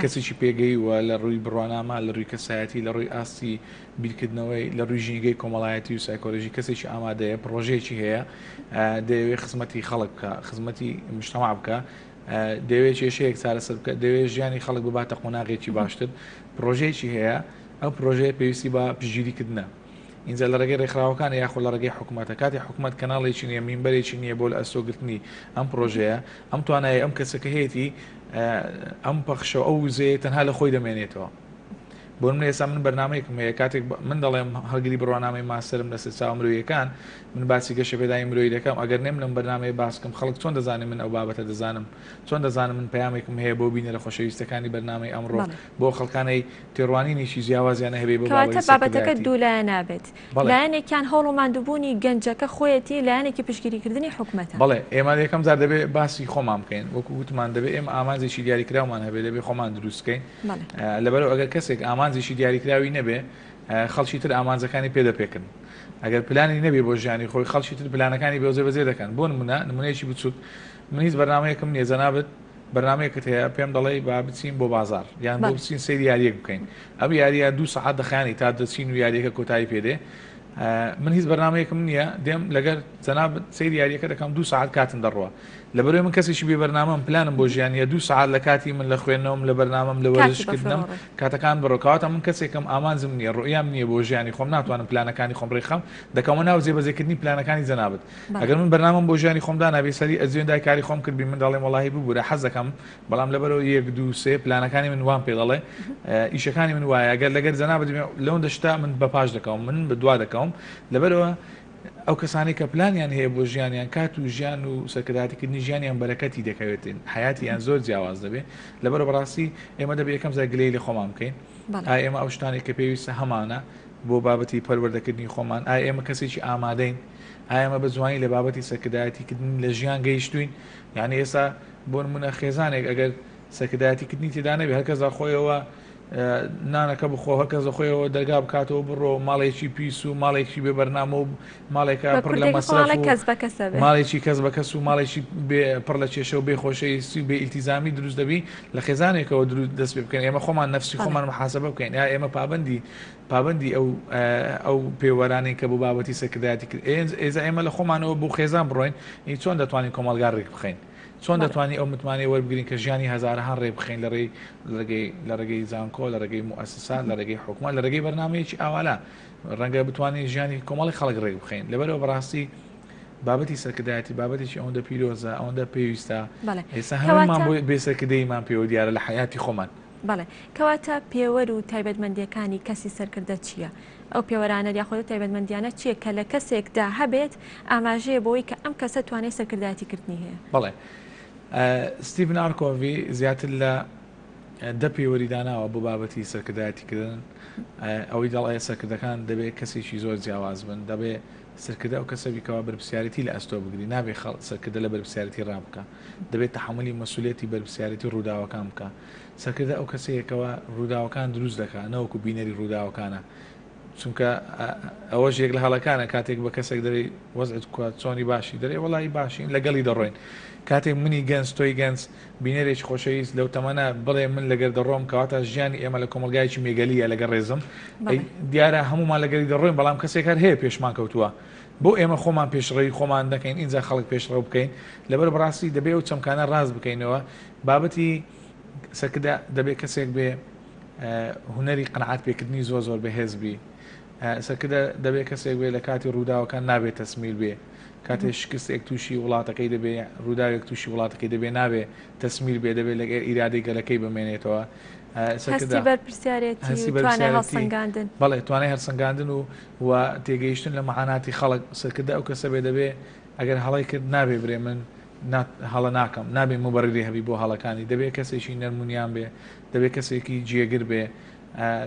کەسێکی پێگەیوە لە ڕووی بڕوانامە لە ڕووی کەسایەتی لە ڕووی ئاستی بیرکردنەوەی لە ڕووی ژینگەی کۆمەڵایەتی و سایکۆلۆژی کەسێکی ئامادەیە پڕۆژەیەکی هەیە دەیەوێت خزمەتی خەڵک بکە خزمەتی مشتەما بکە دەیەوێت کێشەیەک چارەسەر بکە دەیەوێت ژیانی خەڵک بباتە قۆناغێکی باشتر پڕۆژەیەکی هەیە ئەو پڕۆژەیە پێویستی بە پشتگیریکردنە ئینجا لە ڕێگەی ڕێکخراوەکان یاخۆ لە ڕێگەی حکوومەتە کاتی حکوومەت کەناڵێکی نییە مینبەرێکی نییە بۆ لە ئەستۆگرتنی ئەم پرۆژەیە ئەم توانایە ئەم کەسەکە هەیەی ئەم پەخشە ئەو وزەیە تەنها لە خۆی دەمێنێتەوە بۆ نمونە ئێستا من بەرنامەیەکم هەیە کاتێک من دەڵێم هەڵگری بڕوانامەی ماستەرم لە سەرچاوە مرۆییەکان من باسی گەشەپێدانی مرۆیی دەکەم ئەگەر نێم لەم بەرنامەیە باس بکەم خەڵک چۆن دەزانێت من ئەو بابەتە دەزانم چۆن دەزانم من پەیامێکم هەیە بۆ بینەرە خۆشەویستەکانی بەرنامەی ئەمڕۆ بۆ خەڵکانەی تێڕوانینێکی جیاوازیان هەبێ بۆ کەواتە بابەتی بابەتەکە سەرکردایەتی. دوولایەنە نابێت بەڵێ. لایەنێکیان هەوڵ و ماندووبوونی گەنجەکە خۆیەتی لایەنێکی پشتگیریکردنی حکومەتە. بەڵێ ئێمە یەکەم جار دەبێ باسی خۆمان بکەین وەکو وتمان دەبێ ئێمە ئامانجێکی دیاریکراومان هەبێ دەبێ خۆمان دروست بکەین لەبەرئەوە ئەگەر کەسێک ئامانجێکی دیاریکراوی نەبێ خەڵکی تر ئامانجەکانی پێ دەپێکن ئەگەر پلانی نەبێ بۆ ژیانی خۆی خەڵکی تر پلانەکانی بۆ جێبەجێ دەکەن بۆ نمونە نمونەیەکی بچوک من هیچ بەرنامەیەکم نییە جەنابت بەرنامەیەکت هەیە پێم دەڵێی با بچین بۆ بازار یان بۆ بچین سەیری یاریەک بکەین ئەم یاریە دوو سەعات دەخایەنی تا دەچین و یاریەکە کۆتایی پێدێ من هیچ بەرنامەیەکم نییە دێم لەگەر جەنابت سەیری یاریەکە دەکەم دوو سەعات کاتم دەڕوا لەبەرئەوەی من کەسێکی بێ بەرنامەم پلانم بۆ ژیان نیە دوو سەعات لە کاتی من لە خوێندنەوەم لە بەرنامەم لە کاتی وەرزش کردنم بەفیڕۆ ڕێ. کاتەکان بڕۆ کەواتە من کەسێکم ئامانجم نیە ڕوئیام نیە بۆ ژیانی خۆم ناتوانم پلانەکانی خۆم ڕێکخەم دەکەومە ناو جێبەجێکردنی پلانەکانی جەنابت بەڵێ. ئەگەر من بەرنامەم بۆ ژیانی خۆم دانابێ سەری ئەجێندای کاری خۆم کردبی من دەڵێم وەڵاهی ببورە حەز دەکەم بەڵام لەبەرئەوەی یەک دوو سێ پلانەکانی من وام پێ دەڵێ ئیشەکانی من وایە ئەگەر لەگەر جەنابت بێ لەوەندە شتە من بە پاش دەکەوم من بە دوا دەکەوم لەبەرئەوە ئەو کەسانەی کە پلانیان هەیە بۆ ژیانیان کات و ژیان و سەرکردایەتیکردنی ژیانیان بەرەکەتی دەکەوێتن حەیاتیان زۆر جیاواز دەبێت لەبەرئەوە بەڕاستی ئێمە دەبێت یەکەم جار گلەیی لە خۆمان بکەین ئایا ئێمە ئەو شتانەی کە پێویستە هەمانە؟ بۆ بابەتی پەروەردەکردنی خۆمان؟ ئایا ئێمە کەسێکی ئامادەین؟ ئایا ئێمە بە جوانی لە بابەتی سەرکردایەتیکردن لە ژیان گەیشتوین؟ یعنی ئێستا بۆ نمونە خێزانێک ئەگەر سەرکردایەتیکردنی تێدا نەبێ هەر کەس لە خۆیەوە نانەکە بخۆ هەر کەس لە خۆیەوە دەرگا بکاتەوە بڕۆ ماڵێکی پیس و ماڵێکی بێ بەرنامە و ماڵێکە پڕ لە مەسرەف و کەس بە کەسە بێ. ماڵێکی کەس بە کەس و ماڵێکی بێ پڕ لە کێشە و بێ خۆشەویستی و بێ ئیلتیزامی دروست دەبی لە خێزانێکەوە دروست دەست پێ بکەین ئێمە خۆمان نەفسی خۆمان محاسبە بکەین یا ئێمە پابەندی پابەندی ئەو ئەو پێوەرانەی کە بۆ بابەتی سەرکردایەتی کرد ئێزا ئێمە لە خۆمانەوە بۆ خێزان بڕۆین ئی چۆن دەتوانین کۆمەڵگا ڕێک بخەین چۆن دەتوانین ئەو متمانەیە وەربگرین کە ژیانی هەزارەها ڕێک بخەین لە ڕێی لە ڕێگەی زانکۆ لە ڕێگەی موئەسسات لە ڕێگەی حکومەت لە ڕێگەی بەرنامەیەکی ئاوالا ڕەنگە بتوانین ژیانی کۆمەڵی خەڵک ڕێک بخەین لەبەرەوە بەڕاستی بابەتی سەرکردایەتی بابەتێکی ئەوەندە پیرۆزە ئەوەندە پێویستە ئێستا هەموومان بۆ بێ سەرکردەیمان پێوە دیارە لە حەیاتی خۆمان. بەڵێ کەواتە پێوەر و تایبەتمەندییەکانی کەسی سەرکردە چییە؟ ئەو پێوەرانە یاخود ئەو تایبەتمەندییانە چییە کە لە کەسێکدا هەبێت ئاماژەیە بەوەی کە ئەم کەسە توانای سەرکردایەتیکردنی هەیە؟ بەڵێ ستیڤن ئار کۆڤی زیاتر لە دە پێوەری داناوە بۆ بابەتی سەرکردایەتیکردن ئەوەی دەڵێ سەرکردەکان دەبێت کەسێکی زۆر جیاواز بن دەبێ سەرکردە ئەو کەسە بی کەوا بەرپرسیارێتی لە ئەستۆ بگری نابێ خەڵ سەرکردە لە بەرپرسیارێتی ڕابکا دەبێت تەحەمولی مەسولیەتی بەرپرسیارێتی ڕووداوەکان بکا سەرکردە ئەو کەسەیە کەوا ڕووداوەکان دروست دەکا نەوەکو بینەری ڕووداوەکانە چونکە ئەوەش یەک لە هەڵەکانە کاتێک بە کەسێک دەرێی وەزعت کوا چۆنی باشی دەرێ وەڵی باشین لەگەڵی دەڕۆین کاتێک منی گەنج تۆی گەنج بینەرێکی خۆشەویست لەو تەمەنە بڵێ من لەگەر دەڕۆم کەواتە ژیانی ئێمە لە کۆمەڵگایەکی مێگەلیە لەگەر ڕێزم دیارە هەمومان لەگەری دەڕۆین بەڵام کەسێک هەر هەیە پێشمان کەوتووە بۆ ئێمە خۆمان پێشڕەوی خۆمان دەکەین ئینجا خەڵک پێشڕەو بکەین لەبەر بەڕاستی دەبێ ئەو چەمکانە ڕاست بکەینەوە بابەتی سەرکردە دەبێ کەسێک بێ هونەری قەناعەت پێکردنی زۆر زۆر بەهێز بی سەرکردە دەبێ کەسێک بێ لە کاتی ڕووداوەکان نابێت تەسمیل بێ کاتێ شکستێک تووشی وڵاتەکەی دەبێ ڕووداوێک تووشی وڵاتەکەی دەبێ نابێ تەسمیل بێ دەبێ لەگەر ئیرادەی گەلەکەی بمێنێتەوە هەستی بەرپرسیارێتی توانای هەڵسەنگاندن بەڵێ توانای هەڵسەنگاندن و و تێگەیشتن لە معاناتی خەڵک سەرکردە ئەو کەسە بێ دەبێ ئەگەر هەڵەی کرد نابێ برێ من هەڵە ناکەم نابێ موبەریری هەبی بۆ هەڵەکانی دەبێ کەسێکی نەرمونیان بێ دەبێ کەسێکی جێگر بێ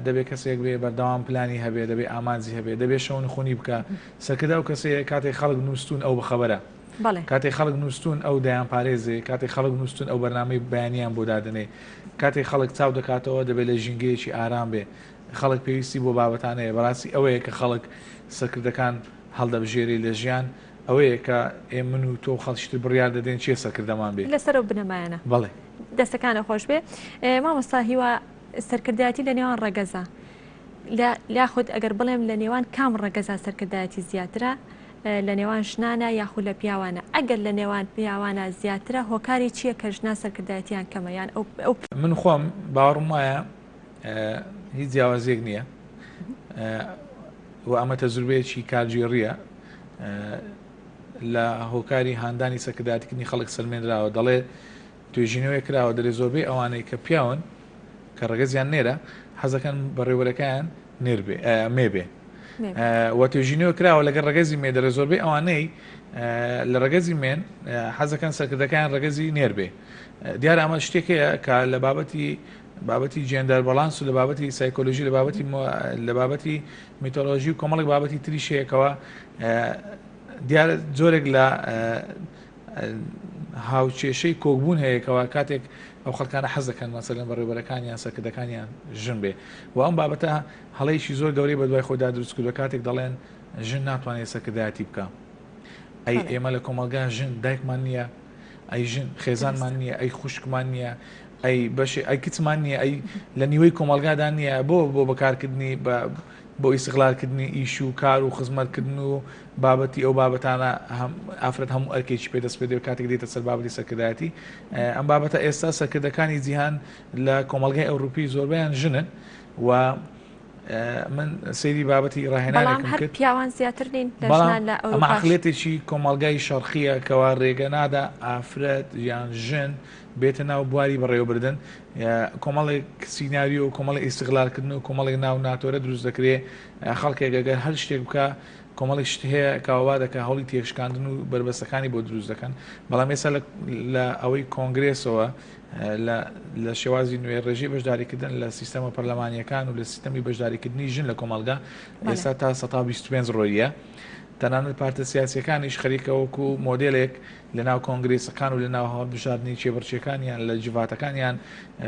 دەبێ کەسێک بێ بەردەوام پلانی هەبێ دەبێ ئامانجی هەبێ دەبێ شەونخونی بکا سەرکردە ئەو کەسەیە کاتێک خەڵک نووستون ئەو بەخەبەرە کاتێک خەڵک نووستون ئەو دەیان پارێزێ کاتێک خەڵک نووستون ئەو بەرنامەی بەیانیان بۆ دادەنێ کاتێک خەڵک چاو دەکاتەوە دەبێت لە ژینگەیەکی ئارام بێ خەڵک پێویستی بۆ بابەتانەیە بەڕاستی ئەوەیە کە خەڵک سەرکردەکان هەڵدەبژێری لە ژیان ئەوەیە کە ئێ من و تۆ و خەڵکی تر بڕیار دەدەین کێ سەرکردەمان بێ. لەسەر ئەو بنەمایانە. بەڵێ. دەستەکانت خۆش بێ مامۆستا هیوا سەرکردایەتی لە نێوان ڕەگەزە لە یاخود ئەگەر بڵێم لە نێوان کام ڕەگەزا سەرکردایەتی زیاترە لە نێوان ژنانە یاخود لە پیاوانە ئەگەر لە نێوان پیاوانە زیاترە هۆکاری چییە کە ژنان سەرکردایەتیان کەمە یان ئەو ئەو من خۆم باوەڕم وایە هیچ جیاوازیەک نییە و ئەمە تەجروبەیەکی کارگێڕییە لە هۆکاری هاندانی سەرکردایەتیکردنی خەڵک سەلمێنراوە دەڵێ توێژینەوەیەک کراوە دەرێ زۆربەی ئەوانەی کە پیاون کە ڕەگەزیان نێرە حەزەکەن بەڕێوەرەکەیان نێر بێ مێ بێ و توێژینەوە کراوە لەگەڵ ڕەگەزی مێ دەرێ زۆربەی ئەوانەی لە ڕەگەزی مێن حەزەکەن سەرکردەکەیان ڕەگەزی نێر بێ دیارە ئەمە شتێک هەیە کە لە بابەتی بابەتی gender balance و لە بابەتی سایکۆلۆژی لە بابەتی لە بابەتی میتۆلۆژی و کۆمەڵێک بابەتی تریش هەیە کەوا دیارە جۆرێک لە هاوکێشەی کۆکبوون هەیە کەوا کاتێک ئەو خەڵکانە حەز دەکەن مەسەلەن بەڕێوبەرەکانیان سەرکردەکانیان ژن بێ و ئەم بابەتە هەڵەیەکی زۆر گەورەی بەدوای خۆیدا دروست کردووە کاتێک دەڵێن ژن ناتوانێت سەرکردایەتی بکە ئەی ئێمە لە کۆمەڵگا ژن دایکمان نییە ئەی ژن خێزانمان نییە ئەی خوشکمان نییە ئەی بەشێ ئەی کچمان نییە ئەی لە نیوەی کۆمەڵگادا نییە بۆ بۆ بەکارکردنی بە بۆ ئیسغلالکردنی ئیش و کار و خزمەتکردن و بابەتی ئەو بابەتانە ئافرەت هەموو ئەرکێکی پێ دەست پێ کاتێک دێتە سەر بابەتی سەرکردایەتی ئەم بابەتە ئێستا سەرکردەکانی جیهان لە کۆمەڵگای ئەوروپی زۆربەیان ژنن و من سەیری بابەتی ڕاهێنانێکم کرد پیاوان زیاتر نین لە ژنان لە ئەوروپاش. ئەمە عەقڵیەتێکی کۆمەڵگای شەرقییە کەوا رێگە نادا ئافرەت یان ژن بێتە ناو بواری بەڕێوەبردن، کۆمەڵێک سیناریۆ و کۆمەڵێک ئیستغلالکردن و کۆمەڵێک ناو ناتۆرە دروست دەکرێ، خەڵکێک ئەگەر هەر شتێک بکا. کۆمەڵێک شت هەیە کە وا دەکا هەوڵی تێکشکاندن و بەربەستەکانی بۆ دروست دەکەن، بەڵام ئێستا لە ئەوەی کۆنگرێسەوە لە شێوازی نوێ ڕێژەی بەشداریکردن لە سیستەمە پەرلەمانییەکان و لە سیستەمی بەشداریکردنی ژن لە کۆمەڵگا ئێستا تا 25% ڕۆییە. تەنانەت پارتە سیاسییەکانیش خەریکە وەکو مۆدێلێک لە ناو کۆنگرێسەکان و لە ناو هەڵبژاردنی کێبڕکێکانیان لە جڤاتەکانیان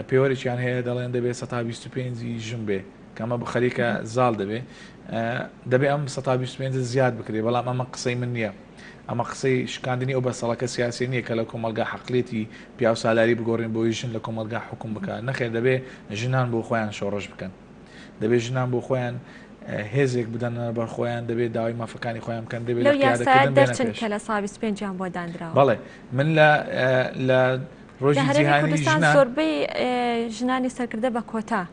پێوەرێکیان هەیە دەڵێن دەبێ 25% ی ژن بێ. کە ئەمە خەریکە زاڵ دەبێ دەبێ ئەم 125 زیاد بکرێ بەڵام ئەمە قسەی من نییە ئەمە قسەی شکاندنی ئەو بەسەڵەکە سیاسی نییە کە لە کۆمەلگا حەقلێتی پیاوسالاری بگۆڕین بۆی ژن لە کۆمەلگا حکوم بکە نەخێر دەبێ ژنان بۆ خۆیان شۆڕش بکەن دەبێ ژنان بۆ خۆیان هێزێک بدەنە بەر خۆیان دەبێت داوای مافەکانی خۆیان بکەن دەبێت لەو یاسایە دەرچن کە لە سا 25یان بۆ دانراوە. بەڵێ من لە لە ڕۆژی جیهانی ژنان زۆربەی ژنانی سەرکردە بە کۆتا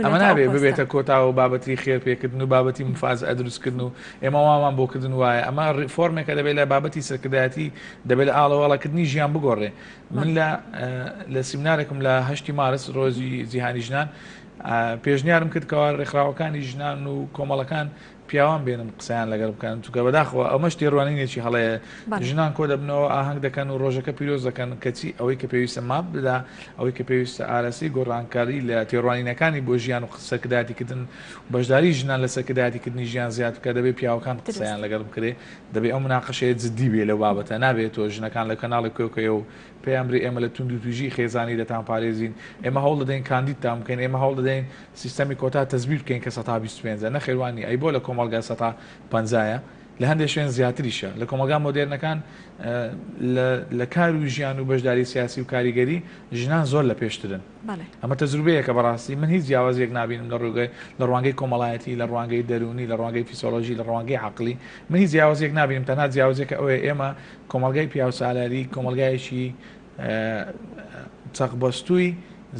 ئەمە نابێ ببێتە کۆتا و بابەتی خێر پێکردن و بابەتی مفاجئە دروستکردن و ئێمە وامان بۆ کردن وایە ئەمە ڕیفۆرمێکە دەبێت لە بابەتی سەرکردایەتی دەبێت لە ئاڵەواڵەکردنی ژیان بگۆڕێ من لە لە سیمنارێکم لە هەشتی مارس ڕۆژی جیهانی ژنان پێشنیارم کرد کەوا ڕێکخراوەکانی ژنان و کۆمەڵەکان پیاوان بێنن قسەیان لەگەڵ بکەن چونکە بەداخەوە ئەمەش تێڕوانینێکی هەڵەیە ژنان کۆ دەبنەوە ئاهەنگ دەکەن و ڕۆژەکە پیرۆز دەکەن کەچی ئەوەی کە پێویستە ماف بدا ئەوەی کە پێویستە ئاراستەی گۆڕانکاری لە تێڕوانینەکانی بۆ ژیان و سەرکردایەتیکردن و بەشداری ژنان لە سەرکردایەتیکردنی ژیان زیاد بکە دەبێ پیاوەکان قسەیان لەگەڵ بکرێ دەبێ ئەو مناقەشەیە جدی بێ لەو بابەتە نابێت تۆ ژنەکان لە کەناڵێک کۆکەیە و پێیان برێ ئێمە لە توندوتیژی خێزانی دەتانپارێزین ئێمە هەوڵ دەدەین کاندیدتان بکەین ئێمە هەوڵ دەدەین سیستەمی کۆتا تەزبیت بکەین کە 25% ە نەخێر وا نییە ئەی بۆ لە کۆمەڵگا سەتا پەنجایە لە هەندێک شوێن زیاتریشە لە کۆمەڵگا مۆدێرنەکان لە کار و ژیان و بەشداری سیاسی و کاریگەری ژنان زۆر لە پێشترن ئەمە تەجروبەیەکە بەڕاستی من هیچ جیاوازیەک نابینم لە ڕووگەی لە ڕوانگەی کۆمەڵایەتی لە ڕوانگەی دەروونی لە ڕوانگەی فیسۆلۆژی لە ڕوانگەی عەقڵی من هیچ جیاوازیەک نابینم تەنها جیاوازیەکە ئەوەیە ئێمە کۆمەڵگای پیاوسالاری کۆمەڵگایەکی چەقبەستووی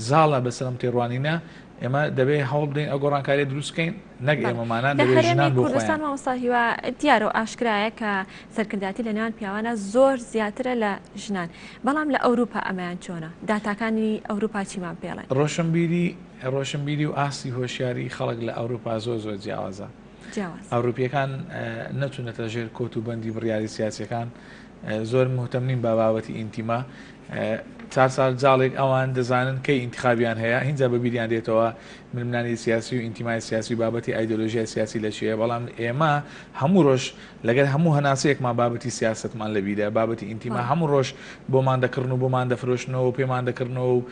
زاڵە بەسەر ئەم تێڕوانینە، ئێمە دەبێ هەوڵ بدەین ئەو گۆڕانکارییە دروست بکەین، نەک ئێمەمانان، لە دەبێ هەرێمی ژنان بۆ کوردستان خۆیان. مامۆستا هیوا دیارە و ئاشکرایە کە سەرکردایەتی لە نێوان پیاوانە زۆر زیاترە لە ژنان، بەڵام لە ئەوروپا ئەمەیان چۆنە؟ داتاکانی ئەوروپا چیمان پێڵێن؟ ڕۆشنبیری ڕۆشنبیری و ئاستی هۆشیاری خەڵک لە ئەوروپا زۆر زۆر جیاوازە. جیاوازە. ئەوروپییەکان نەچوونەتە ژێر کۆت و بەندی بڕیاری سیاسییەکان، زۆر مهتەم نین بە بابەتی ئینتیما چار سال جاڵێک ئەوان دەزانن کەی ئینتخابیان هەیە هینجا بە بیریان دێتەوە ململانێی سیاسی و ئینتیمای سیاسی و بابەتی ئایدۆلۆژیای سیاسی لە چیە بەڵام ئێمە هەموو ڕۆژ لەگەر هەموو هەناسەیەکمان بابەتی سیاسەتمان لە بیرە بابەتی ئینتیما هەموو ڕۆژ بۆمان دەکڕن و بۆمان دەفرۆشنەوە و پێمان دەکڕنەوە و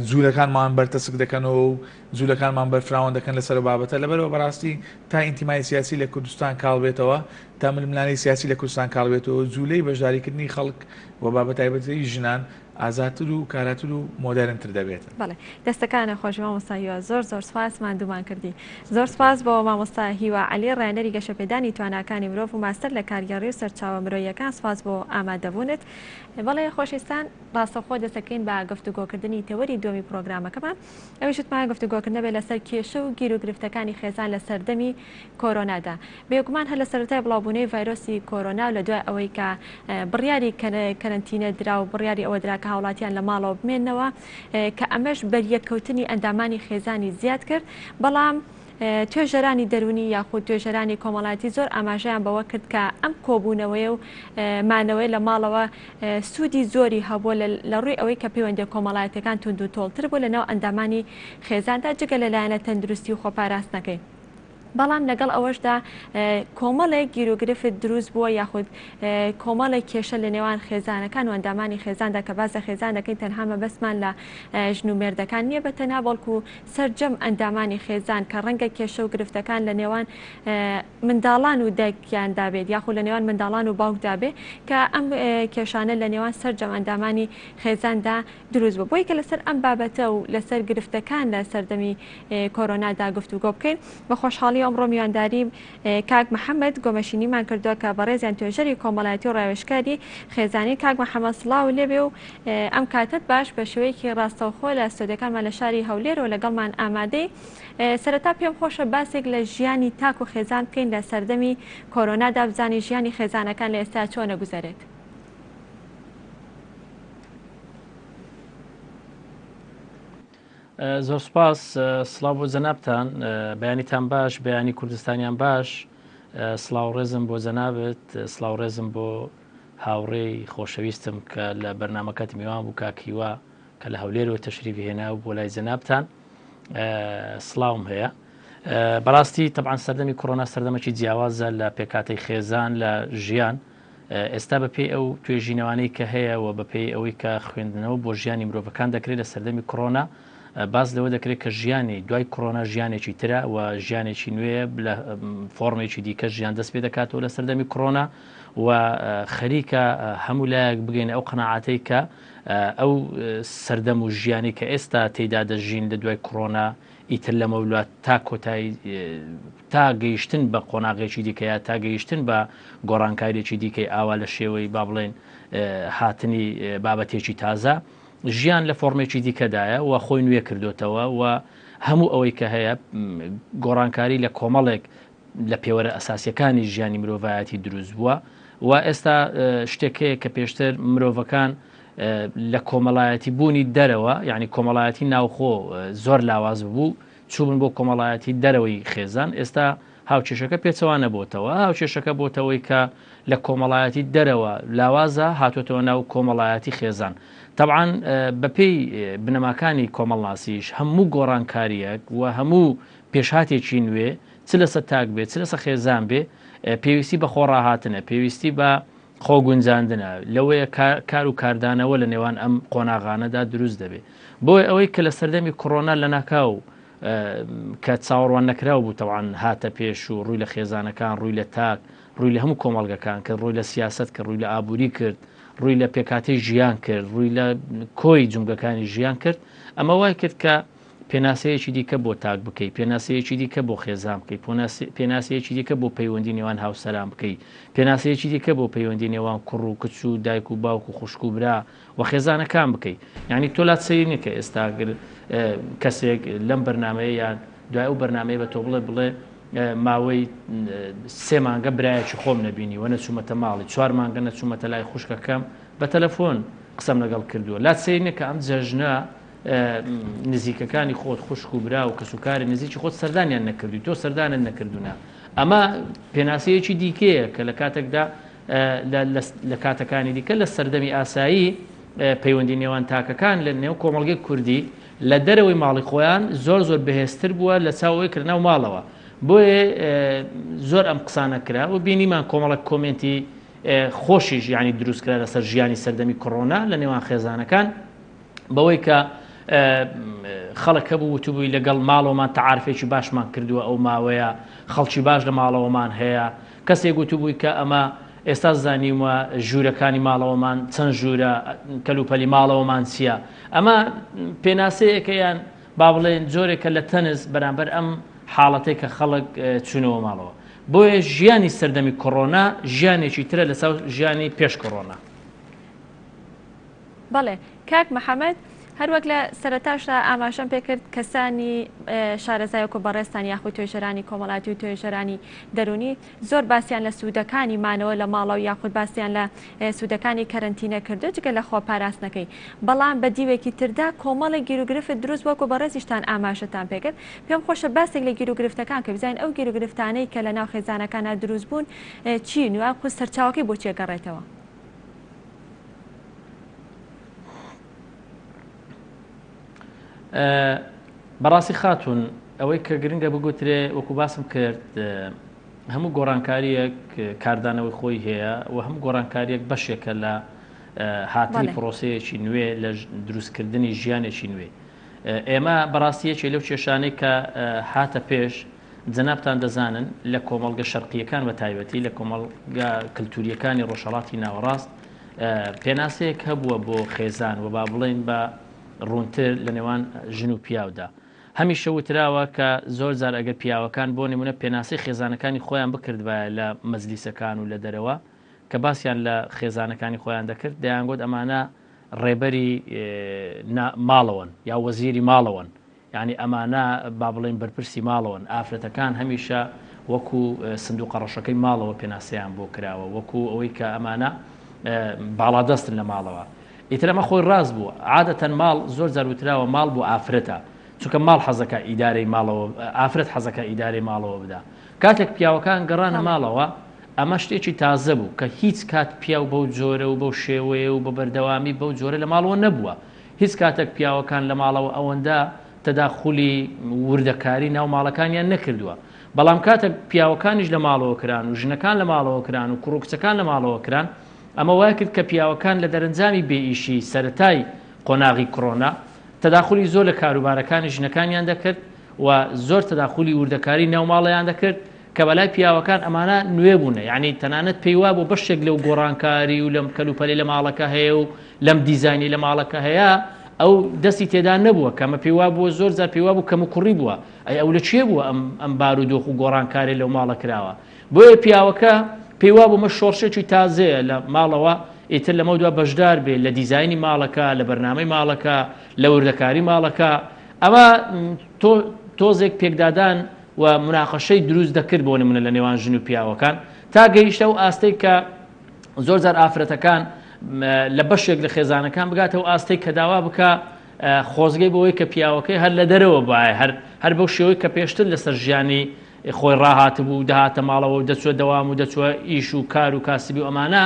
جوولەکانمان بەرتەسک دەکەنەوە و جوولەکانمان بەرفراوان دەکەن لەسەر بابەتە لەبەرەوە بەڕاستی تا ئینتیمای سیاسی لە کوردستان کاڵ بێتەوە تا ململانێی سیاسی لە کوردستان کاڵ بێتەوە، جوولەی بەشداریکردنی خەڵک و بە تایبەتی ژنان ئازادتر و کاراتر و مۆدێرنتر دەبێتن. بەڵێ دەستەکانت خۆش مامۆستا هیوا زۆر زۆر سوپاس ماندوومان کردی زۆر سوپاس بۆ مامۆستا هیوا عەلی ڕاهێنەری گەشەپێدانی تواناکانی مرۆڤ و ماستەر لە کارگێڕی و سەرچاوە مرۆییەکان سوپاس بۆ ئامادەبوونت بەڵێ خۆشەویستان ڕاستەوخۆ دەستەکەین بە گفتوگۆکردنی تەوەری دووەمی پرۆگرامەکەمان ئەویش وتمان گفتوگۆکردنە بێت لەسەر کێشە و گیروگرفتەکانی خێزان لە سەردەمی کۆرۆنادا. بێگومان هەر لە سەرەتای بڵاوبوونەوەی ڤایرۆسی کۆرۆنا و لە دوای ئەوەی کە بڕیاری کەرەنتینە درا و بڕیاری ئەوە درا کە هاوڵاتیان لە ماڵەوە بمێننەوە کە ئەمەش بەریەککەوتنی ئەندامانی خێزانی زیاد کرد بەڵام توێژەرانی دەروونی یاخود توێژەرانی کۆمەڵایەتی زۆر ئاماژەیان بەوە کرد کە ئەم کۆبوونەوەیە و مانەوەی لە ماڵەوە سوودی زۆری هەبووە لە ڕووی ئەوەی کە پەیوەندیە کۆمەڵایەتیەکان توندوتۆڵتر بوو لە ناو ئەندامانی خێزاندا جگە لە لایەنە تەندروستی و خۆپاراستنەکەی. بەڵام لەگەڵ ئەوەشدا کۆمەڵێک گیروگرفت دروست بووە یاخود کۆمەڵێک کێشە لە نێوان خێزانەکان و ئەندامانی خێزاندا کە باس لە خێزان دەکەین تەنها مەبەستمان لە ژن و مێردەکان نییە بە تەنها بەڵکو سەرجەم ئەندامانی خێزان کە ڕەنگە کێشە و گرفتەکان لە نێوان منداڵان و دایکیاندا بێت یاخود لە نێوان منداڵان و باوکدا بێت کە ئەم کێشانە لە نێوان سەرجەم ئەندامانی خێزاندا دروست بوو. بۆیە کە لەسەر ئەم بابەتە و لەسەر گرفتەکان لە سەردەمی کۆرۆنادا گفتوگۆ بکەین. بە خۆشحاڵی ئەمڕۆ میوانداری کاک محەممەد گۆمەشینیمان کردووە کە بەڕێزیان توێژەری کۆمەڵایەتی و ڕاوێژکاری خێزانی. کاک محەممەد سڵاو لێبێ و ئەم کاتەت باش بە شێوەیەکی ڕاستەوخۆ لە ستۆدیۆکانمان لە شاری هەولێرەوە لەگەڵمان ئامادەی. سەرەتا پێم خۆشە باسێک لە ژیانی تاک و خێزان بکەین لە سەردەمی کۆرۆنادا بزانین ژیانی خێزانەکان لە ئێستا چۆنە گوزەرێت. زۆر سپاس سڵاو بۆ جەنابتان بەیانیتان باش بەیانی کوردستانیان باش. سڵاو ڕێزم بۆ جەنابت، سڵاو ڕێزم بۆ هاوڕێی خۆشەویستم کە لە بەرنامەکەت میوان بوو کاک هیوا کە لە هەولێرەوە تەشریفی هێنا و بۆ لای جەنابتان سڵاوم هەیە. بەڕاستی تەبعەن سەردەمی کۆرۆنا سەردەمێکی جیاوازە لە پێکهاتەی خێزان لە ژیان ئێستا بەپێی ئەو توێژینەوانەی کە هەیە و بەپێی ئەوەی کە خوێندنەوە بۆ ژیانی مرۆڤەکان دەکرێت لە سەردەمی کۆرۆنا باس لەوە دەکرێت کە ژیانی دوای کۆرۆنا ژیانێکی ترە و ژیانێکی نوێ لە فۆرمێکی دیکە ژیان دەست پێ دەکاتەوە لە سەردەمی کۆرۆنا و خەریکە هەموو لایەک بگەین ئەو قەناعاتەی کە ئەو سەردەم و ژیانی کە ئێستا تێدا دەژین لە دوای کۆرۆنا ئیتر لەمەولا تا کۆتایی تا گەیشتن بە قۆناغێکی دیکە یا تا گەیشتن بە گۆڕانکاریێکی دیکەی ئاوا لە شێوەی با بڵێن هاتنی بابەتێکی تازە ژیان لە فۆرمێکی دیکەدایە و خۆی نوێ کردوتەوە و هەموو ئەوەی کە هەیە گۆڕانکاری لە کۆمەڵێک لە پێوەرە ئەساسیەکانی ژیانی مرۆڤایەتی دروست بووە و ئێستا شتێک هەیە کە پێشتر مرۆڤەکان لە کۆمەڵایەتی بوونی دەرەوە یعنی کۆمەڵایەتی ناوخۆ زۆر لاواز بوو چوون بۆ کۆمەڵایەتی دەرەوەی خێزان ئێستا هاوکێشەکە پێچەوانە بۆتەوە هاوکێشەکە بۆتەوەی کە لە کۆمەڵایەتی دەرەوە لاوازە هاتوێتەوە ناو کۆمەڵایەتی خێزان طبعاان بەپێی بنەماکانی کۆمەڵناسیش هەموو گۆڕانکاریەک و هەموو پێشهاتێکی نوێ چ لەسەر تاک بێ چ لەسەر خێزان بێ پێویستی بە خۆڕاهاتنە پێویستی بە خۆگونجاندنە لەوەیە کار و کاردانەوە لە نێوان ئەم قۆناغانەدا دروست دەبێ بۆیە ئەوەی کە لە سەردەمی کۆرۆنا لەناکاو کە چاوەڕوان نەکراو بوو تەوان هاتە پێش و ڕووی لە خێزانەکان ڕووی لە تاک ڕووی لە هەموو کۆمەڵگەکان کرد ڕووی لە سیاست کرد ڕووی لە ئابووری کرد ڕووی لە پێکهاتەی ژیان کرد ڕووی لە کۆی جومگەکانی ژیان کرد ئەمە وای کرد کە پێناسەیەکی دیکە بۆ تاک بکەی، پێناسەیەکی دیکە بۆ خێزان بکەی، پێناسەیەکی دیکە بۆ پەیوەندی نێوان هاوسەران بکەی، پێناسەیەکی دیکە بۆ پەیوەندی نێوان کوڕ و کچ و دایک و باوک و خوشک و برا و خێزانەکان بکەی. یانی تۆ لات سەیر نییە کە ئێستا گەر کەسێک لەم بەرنامەیە یان دوای ئەو بەرنامەیە بە تۆ بڵێ بڵێ ماوەی سێ مانگە برایەکی خۆم نەبینیوە نەچوومەتە ماڵی، چوار مانگە نەچوومەتە لای خوشکەکەم، بە تەلەفۆن قسەم لەگەڵ کردووە. لات سەیر نییە کە ئەم جەژنە نزیکەکانی خۆت خوشک و برا و کەسوکاری نزیکی خۆت سەردانیان نەکردووی تۆ سەردانت نەکردوونە ئەمە پێناسەیەکی دیکەیە کە لە کاتێکدا لە کاتەکانی دیکە لە سەردەمی ئاسایی پەیوەندی نێوان تاکەکان لە نێو کۆمەڵگەی کوردی لە دەرەوەی ماڵی خۆیان زۆر زۆر بەهێزتر بووە لە چاوەوەی کرناو ماڵەوە بۆیە زۆر ئەم قسانە کرا و بینیمان کۆمەڵک کۆمنتی خۆشیش یعنی دروستکرا لەسەر ژیانی سەردەمی کۆرۆنا لە نێوان خێزانەکان بەوەی کە خەڵک هەبوو وتبووی لەگەڵ ماڵەوەمان تەعارفێکی باشمان کردووە ئەو ماوەیە خەڵکی باش لە ماڵەوەمان هەیە کەسێک وتبووی کە ئەمە ئێستا زانیومە ژوورەکانی ماڵەوەمان چەند ژوورە کەلوپەلی ماڵەوەمان چییە ئەمە پێناسەیەکە یان با بڵێن جۆرێکە لە تەنز بەرامبەر ئەم حاڵەتێک کە خەڵک چوونەوە ماڵەوە بۆیە ژیانی سەردەمی کۆرۆنا ژیانێکی ترە لەسەر ژیانی پێش کۆرۆنا. بەڵێ کاک محەمەد هەروەک لە سەرەتاشدا ئاماژەم پێکرد کەسانی شارەزای وەکو بەڕێزتان یاخود توێژەرانی کۆمەڵاتی و توێژەرانی دەرونی زۆر باسیان لە سوودەکانی مانەوە لە ماڵەوە یاخود باسیان لە سوودەکانی کەرەنتینە کردو جگە لە خۆپاراستنەکەی بەڵام بە دیوێکی تردا کۆمەڵێک گیروگرفت دروست وەکو بەڕێزیشتان ئاماژەتان پێکرد پێم خۆشە باسێک لە گیروگرفتەکان کە بزانین ئەو گیروگرفتانەی کە لە ناو خێزانەکانە دروست بوون چین و یاخود سەرچاوەکەی بۆ چیە گەڕێتەوە. بەڕاستی خاتون ئەوەی کە گرنگە بگوترێ وەکو باسم کرد هەموو گۆڕانکاریەک کاردانەوەی خۆی هەیە و هەموو گۆڕانکاریەک بەشێکە لە هاتنی پرۆسەیەکی نوێ لە دروستکردنی ژیانێکی نوێ ئێمە بەڕاستی یەکێ لەو کێشانەی کە هاتە پێش جەنابتان دەزانن لە کۆمەڵگە شەرقییەکان بە تایبەتی لە کۆمەڵگە کلتورییەکانی ڕۆژهەڵاتی ناوەڕاست پێناسەیەک هەبووە بۆ خێزان و با بڵێین بە ڕوونتر لە نێوان ژن و پیاودا. هەمیشە وتراوە کە زۆر جار ئەگەر پیاوەکان بۆ نمونە پێناسەی خێزانەکانی خۆیان بکردبایە لە مەجلیسەکان و لە دەرەوە کە باسیان لە خێزانەکانی خۆیان دەکرد دەیانگوت ئەمانە ڕێبەری ماڵەوەن یا وەزیری ماڵەوەن یانی ئەمانە با بڵێین بەرپرسی ماڵەوەن، ئافرەتەکان هەمیشە وەکو سندوقە ڕەشەکەی ماڵەوە پێناسەیان بۆ کراوە، وەکو ئەوەی کە ئەمانە باڵادەستن لە ماڵەوە. ئیتر ئەمە خۆی ڕاست بوو، عادەتەن ماڵ زۆر جار وتراوە ماڵ بۆ ئافرەتە. چونکە ماڵ حەزەکە ئیدارەی ماڵەوە ئافرەت حەزەکە ئیدارەی ماڵەوە بدا کاتێک پیاوەکان گەڕانە ماڵەوە ئەمە شتێکی تازە بوو کە هیچ کات پیاو بەو جۆرە و بەو شێوەیە و بە بەردەوامی بەو جۆرە لە ماڵەوە نەبووە هیچ کاتێک پیاوەکان لە ماڵەوە ئەوەندە تەداخولی وردەکاری ناو ماڵەکانیان نەکردووە بەڵام کاتێک پیاوەکانیش لە ماڵەوە کران و ژنەکان لە ماڵەوە کران و کوڕ و کچەکان لە ماڵەوە کران ئەمە وای کرد کە پیاوەکان لە دەرەنجامی بێ ئیشی سەرەتای قۆناغی کڕۆنا تەداخولی زۆر لە کاروبارەکانی ژنەکانیان دەکرد و زۆر تەداخولی وردەکاری ناو ماڵیان دەکرد کە بەلای پیاوەکان ئەمانە نوێ بوونە یعنی تەنانەت پێی وابوو بەشێک لەو گۆڕانکاری و لەم کەلوپەلی لە ماڵەکە هەیە و لەم دیزاینی لە ماڵەکە هەیە ئەو دەستی تێدا نەبووە کەمە پێی وابووە زۆر جار پێی وابوو کەم و کوڕی بووە ئەی ئەو لە چێ بووە ئەم ئەم بارودۆخ و گۆڕانکاری لەو ماڵە کراوە بۆیە پیاوەکە پێی وابوو ئەمە شۆڕشێکی تازەیە لە ماڵەوە، ئیتر لەمەودوا بەشدار بێ لە دیزاینی ماڵەکە، لە بەرنامەی ماڵەکە، لە وردەکاری ماڵەکە. ئەمە تۆ تۆزێک پێکدادان و موناقەشەی دروست دەکرد بۆ نمونە لە نێوان ژن و پیاوەکان تا گەیشتە ئەو ئاستەی کە زۆر جار ئافرەتەکان لە بەشێک لە خێزانەکان بگاتە ئەو ئاستەی کە داوا بکا خۆزگەی بەوەی کە پیاوەکەی هەر لە دەرەوە بایە هەر هەر بەو شێوەی کە پێشتر لەسەر ژیانی خۆی ڕاهاتبوو دەهاتە ماڵەوە و دەچوە دەوام و دەچوە ئیش و کار و کاسبی و ئەمانە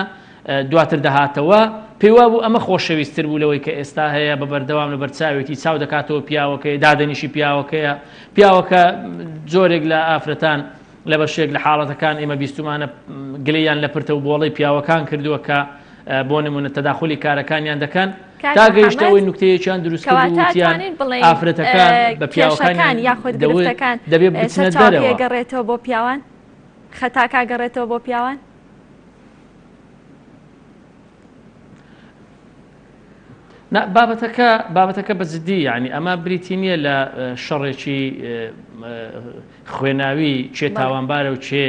دواتر دەهاتەوە پێی وابوو ئەمە خۆشەویستتر بوو لەوەی کە ئێستا هەیە بە بەردەوام لە بەرچاوێتی چاو دەکاتەوە پیاوەکەی دادەنیشی پیاوەکەیە پیاوەکە جۆرێک لە ئافرەتان لە بەشێک لە حاڵەتەکان ئێمە بیستومانە گلەیان لە پرتە و بۆڵەی پیاوەکان کردووە کە بۆ نمونە تەداخلی کارەکانیان دەکەن کاک تا گەیشتە محەمەد ئەوەی نوکتەیەکیان دروست کرد و کەواتە وتیان ئەتوانین بڵێین ئافرەتەکان بە کێشەکان پیاوەکانیان یاخود دەوت گرفتەکان دەبێ بچنە سەرچاوەکەی دەرەوە. ئەگەڕێتەوە بۆ پیاوان؟ خەتاکە ئەگەڕێتەوە بۆ پیاوان؟ نا بابەتەکە بابەتەکە بە جدی یعنی ئەمە بریتی نییە لە شەڕێکی خوێناوی چێ بەڵێ. تاوانبارە و چێ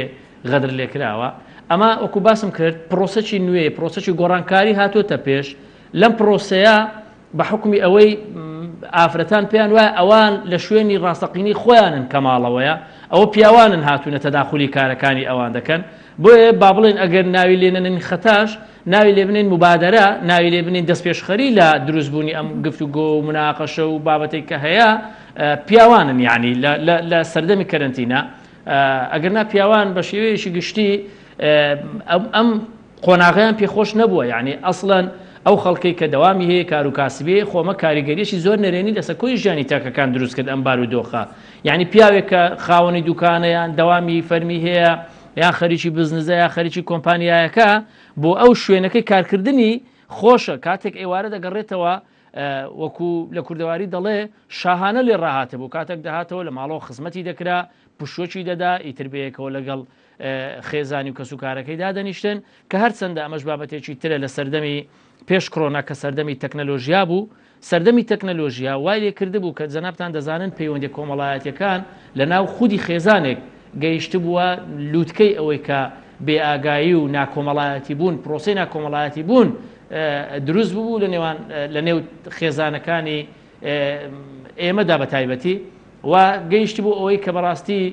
غەدر لێکراوە ئەمە وەکو باسم کرد پرۆسەکی نوێ پرۆسەکی گۆڕانکاری هاتۆتە پێش لەم پرۆسەیە بە حوکمی ئەوەی ئافرەتان پێیان وایە ئەوان لە شوێنی ڕاستەقینەی خۆیانن کە ماڵەوەیە، ئەوە پیاوانن هاتوونە تەداخولی کارەکانی ئەوان دەکەن، بۆیە با بڵێین ئەگەر ناوی لێ نەنێین خەتاش، ناوی لێ بنێین موبادەرە، ناوی لێ بنێین دەستپێشخەری لە دروستبوونی ئەم گفتوگۆ و موناقەشە و بابەتەی کە هەیە پیاوانن یانی لە سەردەمی کەرەنتینە ئەگەرنا پیاوان بە شێوەیەکی گشتی ئەم قۆناغەیان پێ خۆش نەبووە یانی ئەسڵەن ئەو خەڵکەی کە دەوامی هەیە کار و کاسبی هەیە خۆ ئەمە کاریگەریەکی زۆر نەرێنی لەسەر کۆی ژیانی تاکەکان دروست کرد ئەم بارودۆخە یانی پیاوێک کە خاوەنی دوکانە یان دەوامی فەرمی هەیە یان خەریکی بزنزە یا خەریکی کۆمپانیایەکە بۆ ئەو شوێنەکەی کارکردنی خۆشە کاتێک ئێوارە دەگەڕێتەوە وەکو لە کوردەواری دەڵێ شاهانە لێ ڕاهاتبوو کاتێک دەهاتەوە لە ماڵەوە خزمەتی دەکرا پشوەکی دەدا ئیتر بەیەکەوە لەگەڵ خێزانی و کەسوکارەکەی دادەنیشتن، کە هەرچەندە ئەمەش بابەتێکی ترە لە سەردەمی پێش کرۆنا کە سەردەمی تەکنەلۆژیا بوو، سەردەمی تەکنەلۆژیا وای لێ کردبوو کە جەنابتان دەزانن پەیوەندیە کۆمەڵایەتیەکان لە ناو خودی خێزانێک گەیشتبووە لوتکەی ئەوەی کە بێ ئاگایی و ناکۆمەڵایەتی بوون پرۆسەی ناکۆمەڵایەتی بوون دروست ببوو لە نێوان لە نێو خێزانەکانی ئێمەدا بە تایبەتی و گەیشتبوو ئەوەی کە بەڕاستی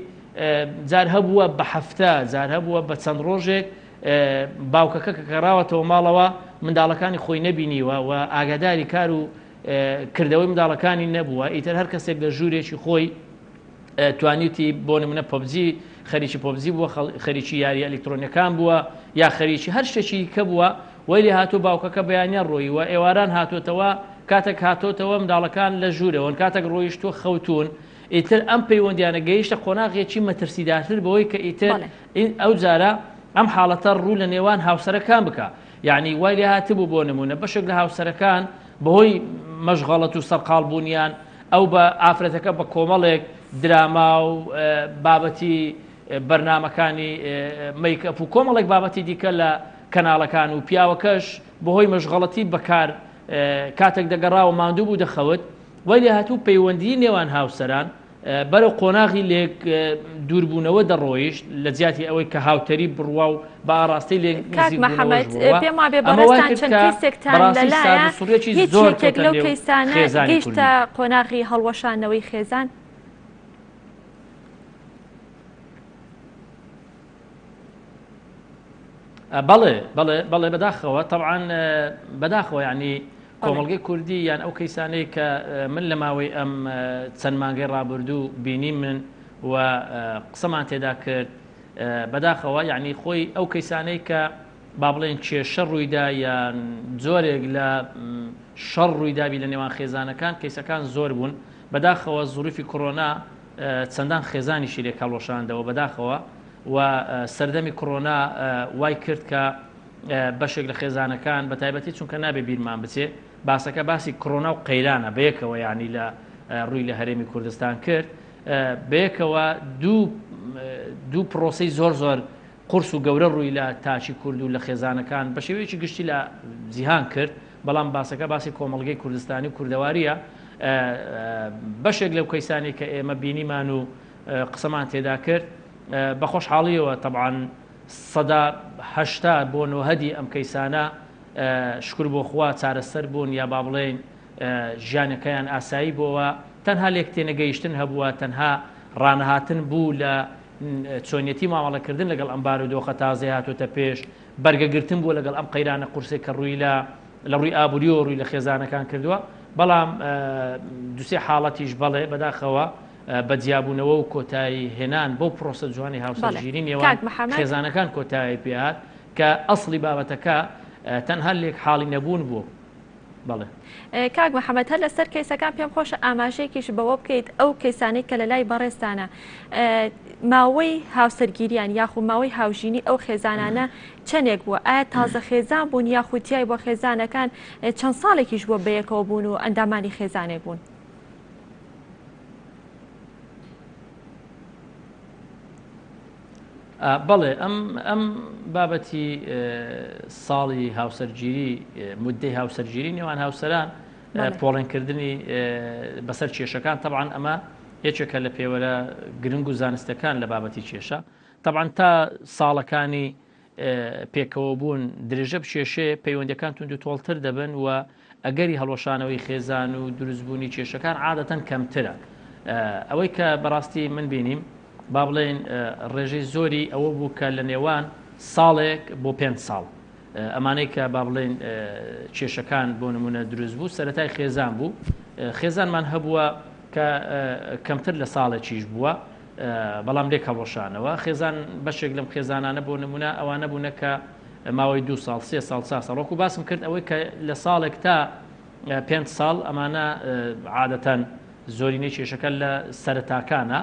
جار هەبووە بە هەفتە جار هەبووە بە چەند ڕۆژێک باوکەکە کە گەڕاوەتەوە ماڵەوە منداڵەکانی خۆی نەبینیوە و ئاگاداری کار و کردەوەی منداڵەکانی نەبووە ئیتر هەر کەسێک لە ژوورێکی خۆی توانیوتی بۆ نمونە پۆبجی خەریکی پۆبجی بووە خەریکی یاری ئەلکترۆنیەکان بووە یا خەریکی هەر شتێکی کە بووە وەی لێ هاتوو باوکەکە بەیانیان ڕۆیوە ئێواران هاتوتەوە کاتێک هاتۆتەوە منداڵەکان لە ژوورەوەن کاتێک ڕۆیشتووە خەوتون ئیتر ئەم پەیوەندیانە گەیشتە قۆناغێکی مەترسیدارتر بەوەی کە ئیتر ئەو جارە ئەم حاڵەتە ڕوو لە نێوان هاوسەرەکان بکە یعنی وای لێ هاتبوو بۆ نمونە بەشێک لە هاوسەرەکان بەهۆی مەشغەڵەت و سەرقاڵ بوونیان ئەو بە ئافرەتەکە بە کۆمەڵێک دراما و بابەتی بەرنامەکانی مەیکئەپ و کۆمەڵێک بابەتی دیکە لە کەناڵەکان و پیاوەکەش بەهۆی مەشغەڵەتی بەکار کاتێک دەگەڕاوە ماندوو بوو دەخەوت وای لێهاتوو پەیوەندی نێوان هاوسەران بەرەو قۆناغی لێک دووربوونەوە دەڕۆیشت لە جیاتی ئەوەی کە هاوتەریب بڕوا و بە ئاڕاستەی لێک کاک نزیک بوونەوەش محەمەد بڕوا. پێم وابێ ئەمە وای بەڕێزتان کرد چەند کە کەیسێکتان بەڕاستی لەلایە سارد و سڕیەکی هیچ زۆر یەکێک کەوتە لەو نێو کەیسانە خێزانی گەیشتە کوردی. قۆناغی هەڵوەشاندنەوەی خێزان؟ بەڵێ بەڵێ بەڵێ بەداخەوە تەبعەن بەداخەوە یعنی. کۆمەڵگەی کوردی یان ئەو کەیسانەی کە من لە ماوەی ئەم چەند مانگەی ڕابردوو بینی من و قسەمان تێدا کرد بەداخەوە یعنی خۆی ئەو کەیسانەی کە با بڵێن کێشە ڕوویدا یان جۆرێک لە شەڕ ڕوویدابی لە نێوان خێزانەکان کەیسەکان زۆر بوون بەداخەوە زروفی کۆرۆنا چەندان خێزانیشی لێک هەڵوەشاندەوە بەداخەوە و سەردەمی کۆرۆنا وای کرد کە بەشێک لە خێزانەکان بە تایبەتی چونکە نابێ بیرمان بچێ باسەکە باسی کۆرۆنا و قەیرانە بەیەکەوە یعنی لە ڕووی لە هەرێمی کوردستان کرد بەیەکەوە دوو دوو پرۆسی زۆر زۆر قورس و گەورە ڕووی لە تاکی کورد و لە خێزانەکان بە شێوەیەکی گشتی لە جیهان کرد، بەڵام باسەکە باسی کۆمەڵگەی کوردستانی و کوردەوارییە. بەشێک لەو کەیسانەی کە ئێمە بینیمان و قسەمان تێدا کرد، بە خۆشحاڵییەوە تەبعەن 80% بۆ نۆهەدی ئەم کەیسانە شکر بۆ خوا چارەسەر بوون یا با بڵێین ژیانەکەیان ئاسایی بۆوە، تەنها لێک تێنەگەیشتن هەبووە، تەنها ڕانەهاتن بوو لە چۆنیەتی مامەڵەکردن لەگەڵ ئەم بارودۆخە تازەی هاتۆتە پێش، بەرگەگرتن بووە لەگەڵ ئەم قەیرانە قورسەی کە ڕووی لە لە ڕووی ئابووریەوە ڕووی لە خێزانەکان کردووە، بەڵام دوسێ حاڵەتیش بەڵێ بەداخەوە بە جیابوونەوە و کۆتایی هێنان بەو پرۆسە جوانی هاوسەرگیری نێوان خێزانەکان کۆتایی پێهات کە ئەسڵی بابەتەکە تەنها لێک حاڵی نەبوون بوو. بەڵێ. کاک محەمەد هەر لەسەر کەیسەکان پێم خۆشە ئاماژەیەکیش بەوە بکەیت ئەو کەیسانەی کە لەلای بەڕێزتانە ماوەی هاوسەرگیریان یاخو ماوەی هاوژینی ئەو خێزانانە چەندێک بووە ئایا تازە خێزان بوون یاخو تای بۆ خێزانەکان چەند ساڵێکیش بووە بەیەکەوە بوون و ئەندامانی خێزانێک بوون؟ بەڵێ ئەم ئەم بابەتی ساڵی هاوسەرگیری مدەی هاوسەرگیری نێوان هاوسەران پۆڵێنکردنی بەسەر کێشەکان طبعاان ئەمە یەکێکە لە پێوەرە گرنگ و زانستەکان لە بابەتی کێشە طبعاان تا ساڵەکانی پێکەوەبوون درێژە بکێشێ، پەیوەندیەکان توندوتۆڵتر دەبن و ئەگەری هەڵوەشانەوەی خێزان و دروستبوونی کێشەکان عادەتەن کەمترە. ئەوەی کە بەڕاستی من بینیم با بڵێین ڕێژەی زۆری ئەوە بوو کە لە نێوان ساڵێک بۆ پێنج ساڵ ئەمانەی کە با بڵێین کێشەکان بۆ نمونە دروست بوو سەرەتای خێزان بوو خێزانمان هەبووە کە کەمتر لە ساڵێکیش بووە بەڵام لێک هەڵوەشانەوە خێزان بەشێک لەم خێزانانە بۆ نمونە ئەوانە بوونە کە ماوەی دو ساڵ سێ ساڵ چا ساڵ وەکو باسم کرد ئەوەی کە لە ساڵێک تا پێ ساڵ ئەمانە عادەتەن زۆرینەی کێشەکە لە سەرەتاکانە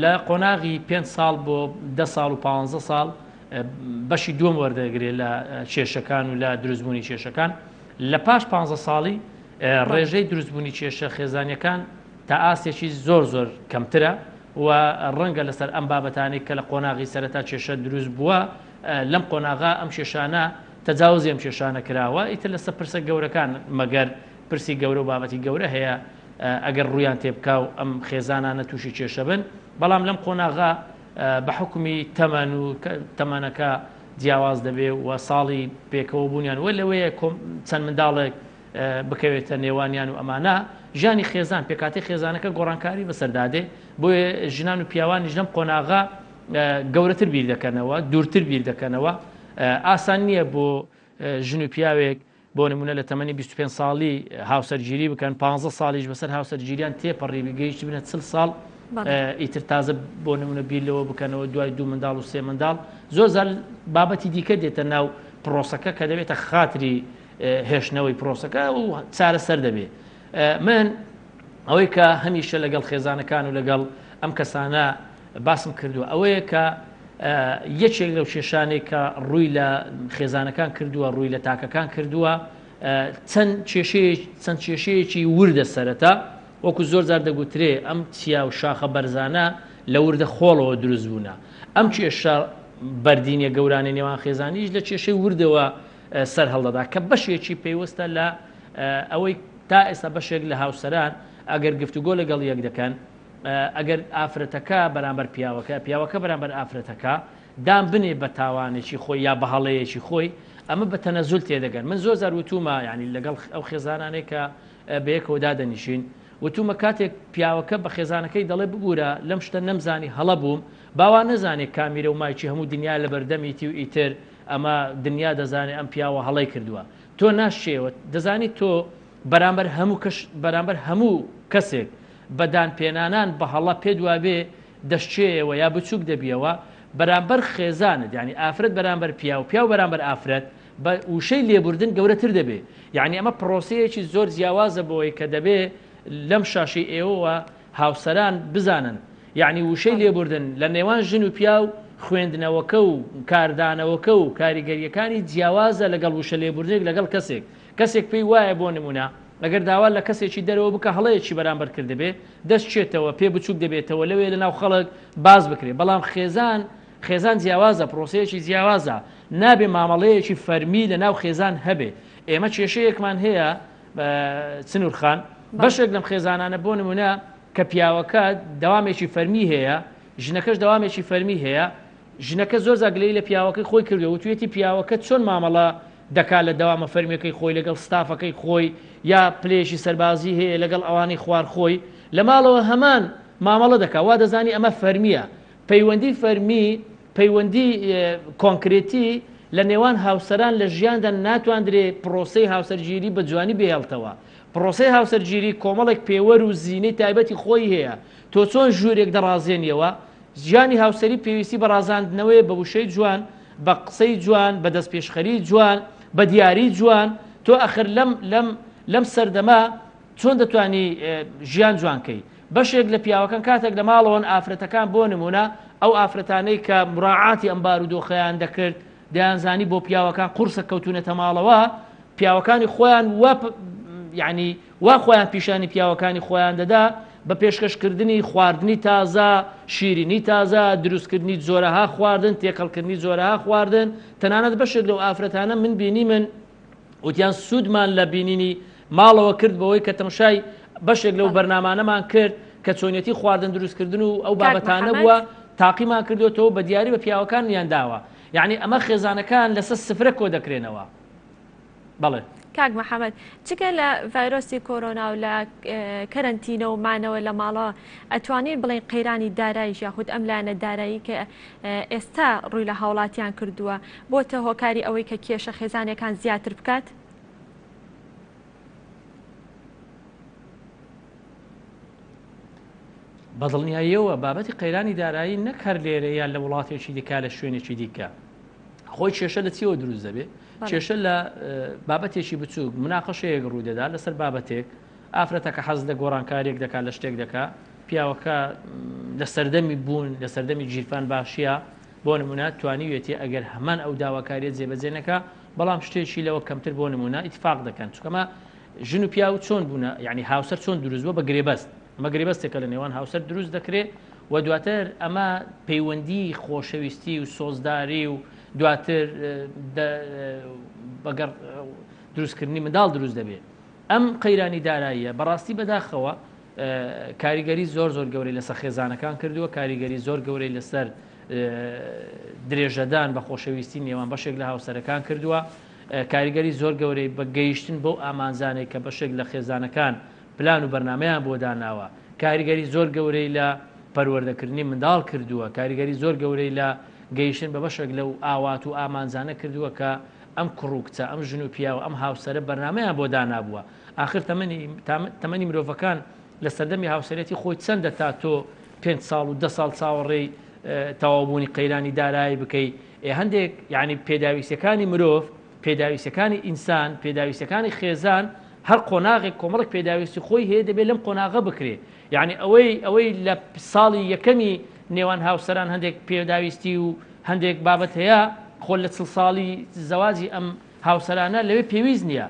لە قۆناغی پێ ساڵ بۆ ده ساڵ و پ ساڵ بەشی دووەم وەردەگرێت لە کێشەکان و لە دروستبوونی کێشەکان لە پاش پ ساڵی ڕێژەی دروستبوونی کێشە خێزانیەکان تا ئاستێکی زۆر زۆر کەمترە و ڕەنگە لەسەر ئەم بابەتانەی کە لە قۆناغی سەرەتا کێشە دروست بووە لەم قۆناغا ئەم کێشانە تەجاوزی ئەم کێشانە کراوە ئیتر لەسەر پرسە گەورەکان مەگەر پرسی گەورە و بابەتی گەورە هەیە ئەگەر ڕوویان تێبکا و ئەم خێزانانە تووشی کێشە بن بەڵام لەم قۆناغا بە حکومی تەمەن و تەمەنەکە جیاواز دەبێ و ساڵی پێکەوە بوونیان وە لەوەیە چەند منداڵێک بکەوێتە نێوانیان و ئەمانە، ژیانی خێزان، پێکهاتەی خێزانەکە گۆڕانکاری بەسەردا دێ، بۆیە ژنان و پیاوانیش لەم قۆناغە گەورەتر بیر دەکەنەوە، دوورتر بیر دەکەنەوە، ئاسان نییە بۆ ژن و پیاوێک بۆ نمونە لە تەمەنی 25 ساڵی هاوسەرگیری بکەن، 15 ساڵیش بەسەر هاوسەرگیریان تێپەڕی گەیشتبنە 40 ساڵ ئیتر تازە بۆ نمونە بیر لەوە بکەنەوە دوای دوو منداڵ و سێ منداڵ زۆر زار بابەتی دیکە دێتە ناو پرۆسەکە کە دەبێتە خاتری هێشتنەوەی پرۆسەکە و چارەسەر دەبێ. من ئەوەی کە هەمیشە لەگەڵ خێزانەکان و لەگەڵ ئەم کەسانە باسم کردووە ئەوەیە کە یەکێک لەو کێشانێک کە ڕووی لە خێزانەکان کردووە ڕووی لە تاکەکان کردووە چەند کێشەیە چەند کێشەیەکی وردە سەرەتا وەکو زۆر جار دەگوترێ ئەم چیا و شاخە بەرزانە لە وردە خۆڵەوە دروست بوونە ئەم کێشە بەردینە گەورانەی نێوان خێزانیش لە کێشەی وردەوە سەر هەڵدەدا کە بەشێکی پەیوەستە لە ئەوەی تا ئێستا بەشێک لە هاوسەران ئەگەر گفتوگۆ لەگەڵ یەک دەکەن ئەگەر ئافرەتەکە بەرامبەر پیاوەکە پیاوەکە بەرامبەر ئافرەتەکە دان بنێ بە تاوانێکی خۆی یا بە هەڵەیەکی خۆی ئەمە بە تەنەزول تێدەگەن من زۆر جار وتومە ینی لەگەڵ ئەو خێزانانەی کە بەیەکەوە دادەنیشین وتومە کاتێک پیاوەکە بە خێزانەکەی دەڵێ ببوورە لەم شتە نەمزانی هەڵە بووم باوا نەزانێ کامیرە و مایکی هەموو دنیا لە بەردەمیتی و ئیتر. ئەمە دنیا دەزانێ ئەم پیاوە هەڵەی کردووە تۆ ناشێوە دەزانی تۆ بەرامبەر هەموو کەش بەرامبەر هەموو کەسێک بە دان پێنانان بە هەڵە پێت وابێ دەشچێیەوە یا بچووک دەبیەوە بەرامبەر خێزانت یانی ئافرەت بەرامبەر پیاو پیاو بەرامبەر ئافرەت بە وشەی لێبوردن گەورەتر دەبێ یانی ئەمە پرۆسەیەکی زۆر جیاوازە بۆی کە دەبێ لەم شاشەی ئێوەوە هاوسەران بزانن یانی وشەی لێبوردن لە نێوان ژن و پیاو خوێندنەوەکە و کاردانەوەکە و کاریگەریەکانی جیاوازە لەگەڵ وشە لێبوردنێک لەگەڵ کەسێک کەسێک پێی وایە بۆ نمونە ئەگەر داوا لە کەسێکی دەرەوە بکا هەڵەیەکی بەرامبەر کردبێ دەست چێتەوە پێ بچوک دەبێتەوە لەوێ لەناو خەڵک باس بکرێ بەڵام خێزان خێزان جیاوازە پرۆسەیەکی جیاوازە نابێ مامەڵەیەکی فەرمی لەناو خێزان هەبێ ئێمە کێشەیەکمان هەیە چنور خان بەشێک لەم خێزانانە بۆ نمونە کە پیاوەکە دەوامێکی فەرمی هەیە ژنەکەش دەوامێکی فەرمی هەیە ژنەکە زۆر جار گلەیی لە پیاوەکەی خۆی کردووە، وتویەتی پیاوەکە چۆن مامەڵە دەکات لە دەوامە فەرمیەکەی خۆی لەگەڵ ستافەکەی خۆی یا پلەیەکی سەربازی هەیە لەگەڵ ئەوانەی خوار خۆی لە ماڵەوە هەمان مامەڵە دەکات وا دەزانی ئەمە فەرمیە. پەیوەندی فەرمی پەیوەندی کۆنکرێتی لە نێوان هاوسەران لە ژیاندا ناتواندرێ پرۆسەی هاوسەرگیری بە جوانی بهێڵتەوە. پرۆسەی هاوسەرگیری کۆمەڵێک پێوەر و زینەی تایبەتی خۆی هەیە. تۆ چۆن ژوورێک دەڕازێنیەوە ژیانی هاوسەری پێویستی بە ڕازاندنەوەیە بە وشەی جوان، بە قسەی جوان، بە دەستپێشخەری جوان، بە دیاری جوان، تۆ ئەخر لەم لەم لەم سەردەمە چۆن دەتوانی ژیان جوان کەی؟ بەشێک لە پیاوەکان کاتێک لە ماڵەوەن ئافرەتەکان بۆ نمونە ئەو ئافرەتانەی کە مراعاتی ئەم بارودۆخەیان دەکرد دەیانزانی بۆ پیاوەکان قورسە کەوتونەتە ماڵەوە پیاوەکانی خۆیان وا یعنی وا خۆیان پیشانی پیاوەکانی خۆیان دەدا بە پێشکەشکردنی خواردنی تازە، شیرینی تازە، دروستکردنی جۆرەها خواردن، تێکەڵکردنی جۆرەها خواردن، تەنانەت بەشێک لەو ئافرەتانە من بینیمن وتیان سوودمان لە بینینی ماڵەوە کرد بەوەی کە تەمشای بەشێک لەو بەرنامانەمان کرد کە چۆنیەتی خواردن دروستکردن و ئەو بابەتانە بووە تاقیمان کردوێتەوە بە دیاری بە پیاوەکانیان داوە یعنی ئەمە خێزانەکان لەسەر سفرە کۆ دەکرێنەوە. بەڵێ. کاک محەمەد جگە لە ڤایرۆسی کۆرۆنا و لە کەرەنتینە و مانەوە لە ماڵەوە ئەتوانین بڵێین قەیرانی دارایش یاخود ئەم لایەنە دارایی کە ئێستا ڕووی لە هاوڵاتیان کردووە بۆتە هۆکاری ئەوەی کە کێشە خێزانیەکان زیاتر بکات؟ بەدڵنیاییەوە بابەتی قەیرانی دارایی نەک هەر لێرە یان لە وڵاتێکی دیکە لە شوێنێکی دیکە خۆی کێشە لە چیەوە دروست دەبێت کێشە لە بابەتێکی بچووک مناقەشەیەک ڕوو دەدا لەسەر بابەتێک ئافرەتەکە حەز لە گۆڕانکاریەک دەکات لە شتێک دەکا پیاوەکە لە سەردەمی بوون لە سەردەمی گیرفان باشیە بۆ نمونە توانیوێتی ئەگەر هەمان ئەو داواکاریە جێبەجێ نەکا بەڵام شتێکی لەوە کەمتر بۆ نمونە ئیتفاق دەکەن چکەمە ژن و پیاو چۆن بوونە یعنی هاوسەر چۆن دروست بووە بە گرێبەست ئەمە گرێبەستێکە لە نێوان هاوسەر دروست دەکرێ و دواتر ئەمە پەیوەندی خۆشەویستی و سۆزداری و دواتر بەگەڕ دروستکردنی منداڵ دروست دەبێت ئەم قەیرانی داراییە بەڕاستی بەداخەوە کاریگەری زۆر زۆر گەورەی لەسەر خێزانەکان کردووە کاریگەری زۆر گەورەی لەسەر درێژەدان بە خۆشەویستی نێوان بەشێک لە هاوسەرەکان کردووە کاریگەری زۆر گەورەی بە گەیشتن بەو ئامانجانەی کە بەشێک لە خێزانەکان پلان و بەرنامەیان بۆ داناوە، کاریگەری زۆر گەورەی لە پەروەردەکردنی منداڵ کردووە، کاریگەری زۆر گەورەی لە گەیشتن بە بەشێک لەو ئاوات و ئامانجانە کردووە کە ئەم کوڕ و کچە، ئەم ژن و پیاوە، ئەم هاوسەرە بەرنامەیان بۆ دانابووە. ئاخر تەمەنی تەمەنی مرۆڤەکان لە سەردەمی هاوسەرێتی خۆی چەندە تا تۆ پێنج ساڵ و دە ساڵ چاوەڕێی تەواوبوونی قەیرانی دارایی بکەی؟ ئێ هەندێک یانی پێداویستیەکانی مرۆڤ، پێداویستیەکانی ئینسان، پێداویستیەکانی خێزان هەر قۆناغێک کۆمەڵێک پێداویستی خۆی هەیە دەبێت لەم قۆناغە بکرێ یعنی ئەوەی ئەوەی لە ساڵی یەکەمی نێوان هاوسەران هەندێک پێداویستی و هەندێک بابەت هەیە خۆ لە چڵ ساڵی زەواجی ئەم هاوسەرانە لەوێ پێویست نییە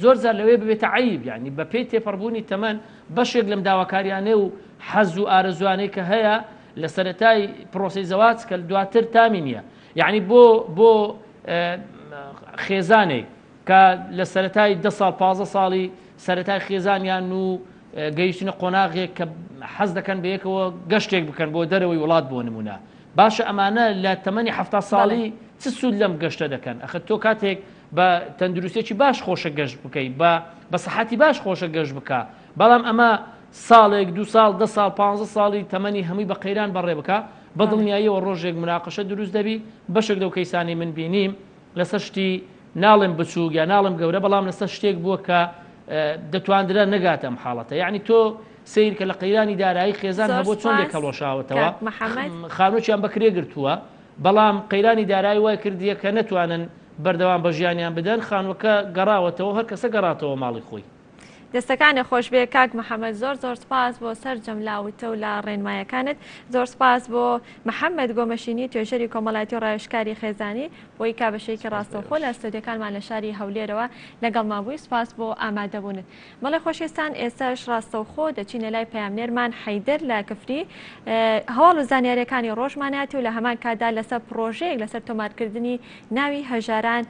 زۆر جار لەوێ ببێتە عیب یعنی بە پێی تێپەڕبوونی تەمەن بەشێک لەم داواکاریانە و حەز و ئارەزوانەی کە هەیە لە سەرەتای پرۆسی زەواج کە دواتر تامی نییە یعنی بۆ بۆ خێزانێک کە لە سەرەتای دە ساڵ 15 ساڵی سەرەتای خێزانیان و گەیشتنە قۆناغێک کە حەز دەکەن بەیەکەوە گەشتێک بکەن بۆ دەرەوەی وڵات بۆ نمونە باشە ئەمانە لە تەمەنی ه ساڵی چ سوود لەم گەشتە دەکەن ئەخە تۆ کاتێک بە تەندروستێکی باش خۆشە گەشت بکەی بە بە سەحاتی باش خۆشە گەشت بکە بەڵام ئەمە ساڵێک دو ساڵ ده ساڵ پ ساڵی تەمەنی هەمووی بە قەیران بەڕێ بکە. بە دڵنیاییەوە ڕۆژێک مناقەشە دروست دەبی، بەشێک لەو کەیسانەی من بینیم لەسەر شتی ناڵێم بچووک یا ناڵێم گەورە بەڵام لەسەر شتێک بووە کە دەتواندرا نەگاتە ئەم حاڵەتە یعنی تۆ سیر کە لە قەیرانی دارایی خێزان زۆر هەبوو چۆن لێک سپاس هەڵوەشاوەتەوە کاک محەممەد. خانوویان بەکرێ گرتووە بەڵام قەیرانی دارایی وای کردیە کە نەتوانن بەردەوام بە ژیانیان بدەن خانووەکە گەڕاوەتەوە هەر کەسە گەڕاتەوە ماڵی خۆی. دەستەکانت خۆشبێ کاک محمد زۆر زۆر سپاس بۆ سەرجەم لاوتە و لە ڕێنمایەکانت زۆر سپاس بۆ محمد گۆمەشینی توێژەری کۆمەڵایەتی و ڕاوێژکاری خێزانی بۆی کا بە شێوەیەکی ڕاستەوخۆ لە ستۆدیۆکانمان لە شاری هەولێرەوە لەگەڵمان بووی سپاس بۆ ئامادەبوونت بەڵێ خۆشەویستان ئێستاش ڕاستەوخۆ دەچینە لای پەیامنێرمان حەیدەر لە کفری هەواڵ و زانیاریەکانی ڕۆژماناتی و لە هەمان کاتدا لەسەر پڕۆژەیەک لەسەر تۆمارکردنی ناوی هەژاران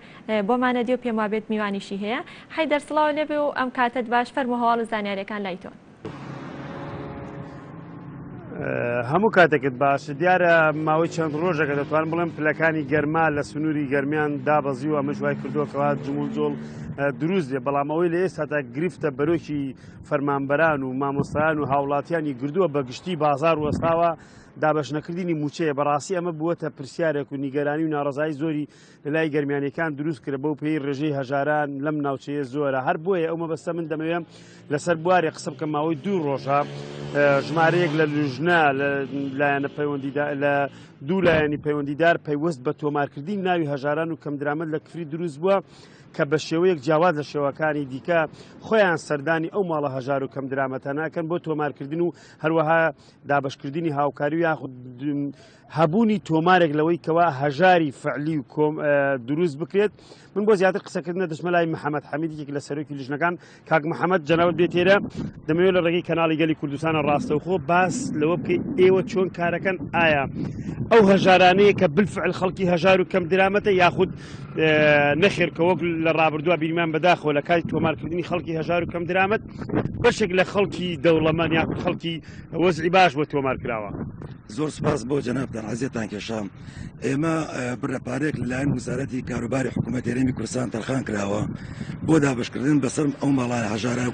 بۆمانە دی و پێم وابێت میوانیشی هەیە. حەیدەر سڵاو لێبێ و ئەم کاتەت باش فەرموو هەواڵ و زانیاریەکان لای تۆن. هەموو کاتێکت باش دیارە ماوەی چەند ڕۆژێکە دەتوانم بڵێم پلەکانی گەرما لە سنووری گەرمیان دابەزی و ئەمەش وای کردووە کەوا جموجۆڵ دروست بێ بەڵام ئەوەی لە ئێستادا گرفتە بەرۆکی فەرمانبەران و مامۆستایان و هاوڵاتیانی گردووە بە گشتی بازار وەستاوە دابەشنەکردنی مووچەیە بەڕاستی ئەمە بووەتە پرسیارێک و نیگەرانی و ناڕەزایی زۆری لە لای گەرمیانیەکان دروست کرد بەو پێی ڕێژەی هەژاران لەم ناوچەیە زۆرە هەر بۆیە ئەو مەبەستە من دەمەوێت لەسەر بوارێ قسە بکەم ماوەی دوو ڕۆژە ژمارەیەک لە لوژنە لە لایەنە پەیوەندیدا لە دوو لایەنی پەیوەندیدار پەیوەست بە تۆمارکردنی ناوی هەژاران و کەمدرامەت لە کفری دروست بووە کە بە شێوەیەک جیاواز لە شێوەکانی دیکە خۆیان سەردانی ئەو ماڵە هەژار و کەمدرامەتە ناکەن بۆ تۆمارکردن و هەروەها دابشکردنی هاوکاری و یاخود هەبوونی تۆمارێک لەوەی کەوا هەژاری فعلی و کۆم دروست بکرێت من بۆ زیاتر قسەکردنە دەچمە لای محەممەد حەمید یەکێک لە سەرۆکی لیژنەکان کاک محەممەد جەنابت بێتێرە دەمەوێت لە ڕێگەی کەناڵی گەلی کوردستانە ڕاستەوخۆ باس لەوە بکەیت ئێوە چۆن کارەکەن ئایا ئەو هەژارانەیە کە بالفعل خەڵکی هەژار و کەم درامەتە یاخود نەخێر کە وەک لە ڕابردووە بینیمان بەداخەوە لە کاتی تۆمارکردنی خەڵکی هەژار و کەم درامەت بەشێک لە خەڵکی دەوڵەمەند یاخود خەڵکی وەزعی باش بۆ تۆمار کراوە. زۆر سپاس بۆ جەنابتان عەزیەتان کێشام. ئێمە بڕە پارەیەک لەلایەن وزارەتی کاروباری حکوومەتی هەرێمی کوردستان تەرخان کراوە بۆ دابەشکردن بەسەر ئەو ماڵانە هەژارە و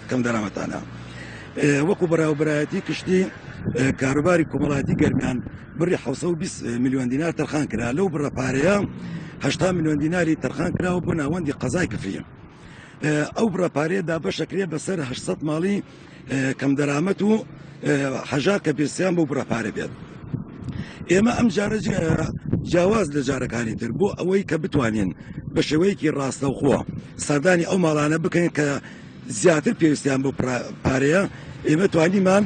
کەم دەرامەتانە. وەکو بەڕێوەبەرایەتی کشتی کاروباری کۆمەڵایەتی گەرمیان بڕی 720 میلیۆن دینار تەرخان کرا لەو بڕە پارەیە 80 میلیۆن دیناری تەرخان کراوە بۆ ناوەندی قەزای کفری. ئەو بڕە پارەیە دابەشەکرێ بەسەر 800 ماڵی کەمدەرامەت و هەژار کە پێویستیان بەو بڕە پارە بێت. ئێمە ئەم جارە جیاواز لە جارەکانی تر بۆ ئەوەی کە بتوانین بە شێوەیەکی ڕاستەوخۆ سەردانی ئەو ماڵانە بکەین کە زیاتر پێویستیان بۆ پارەیە ئێمە توانیمان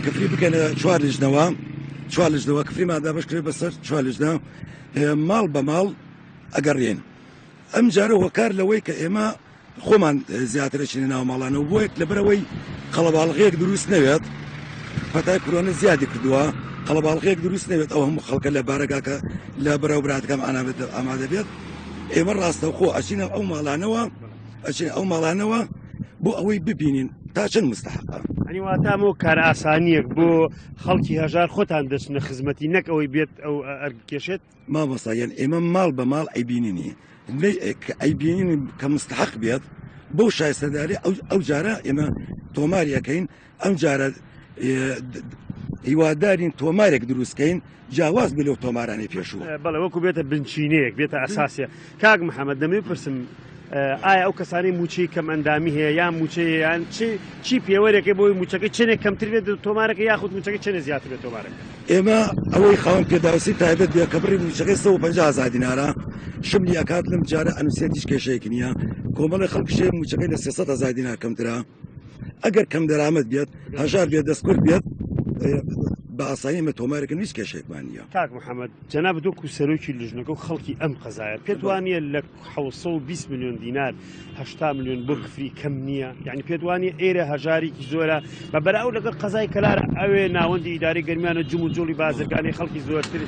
کفری بکەنە چوار لژنەوە چوار لژنەوە کفریمان دابش کرێت بەسەر چوار لژنە ماڵ بە ماڵ ئەگەڕێن ئەم جارە هۆکار لەوەی کە ئێمە خۆمان زیاتر ئەچینە ناو ماڵانەوە بۆیەک لەبەرەوەی قەڵەباڵغێک دروست نەوێت پەتای کۆرۆنا زیادی کردووە قەڵەباڵغێک دروست نەوێت ئەو هەموو خەڵکە لە بارەگاکە لە بەرەو براتەکەم ئامادە بێت ئێمە ڕاستەوخۆ ئەچینە ئەو ماڵانەوە ئەچینە ئەو ماڵانەوە بۆ ئەوەی ببینین تا چەند مستحقە ئەنی واتامۆ کار ئاسانیەک بۆ خەڵکی هەژار خۆتان دەچنە خزمەتی نەک ئەوەی بێت ئەو ئەرکێشێت مامۆستا گیان ئێمە ماڵ بە ماڵ ئەیبینینی کە ئەیبینین کە مستحق بێت بەو شایستەداری ئەو جارە ئێمە تۆماری ئەەکەین ئەم جارە هیوادارین تۆمارێک دروستکەین جیاواز بێ لەو تۆمارانی پێشوو بەڵێ وەکو بێتە بنچینەیەک بێتە ئەساسێ کاک محەممەد دەمەوێت پرسم ئایا ئەو کەسانەی موچەی کەم ئەندامی هەیە یان موچەیە یان چی چی پێوەرێکە بۆی موچەکەی چنێک کەمتر بێت تۆمارەکە یاخود موچەکەی چنێ زیاتر بێت تۆمارەکە ئێمە ئەوەی خاوەن پێداویستی تایبەت بێ کە بڕی موچەکەی 150 هەزار دینارە شملی ئەکات لەم جارە ئەنووسێت هیچ کێشەیەکی نییە کۆمەڵی خەڵکیش هەیە موچەکەی لە 300 هەزار دینار کەمترە ئەگەر کەم دەرامەت بێت هەژار بێت دەستکورت بێت بە ئاسانی ئێمە تۆمارەکەن هیچ کێشەیەکمان نییە. کاک محەممەد جەنابت وەکو سەرۆکی لیژنەکە و خەڵکی ئەم قەزایە پێت وانییە لە 720 میلیۆن دینار 80 میلیۆن بۆ کفری کەم نییە یعنی پێت وانییە ئێرە هەژارێکی زۆرە بە بەراو لەگەڵ قەزای کەلار ئەوێ ناوەندی ئیداری گەرمیانە جم و جوڵی بازرگانی خەڵکی زۆرتر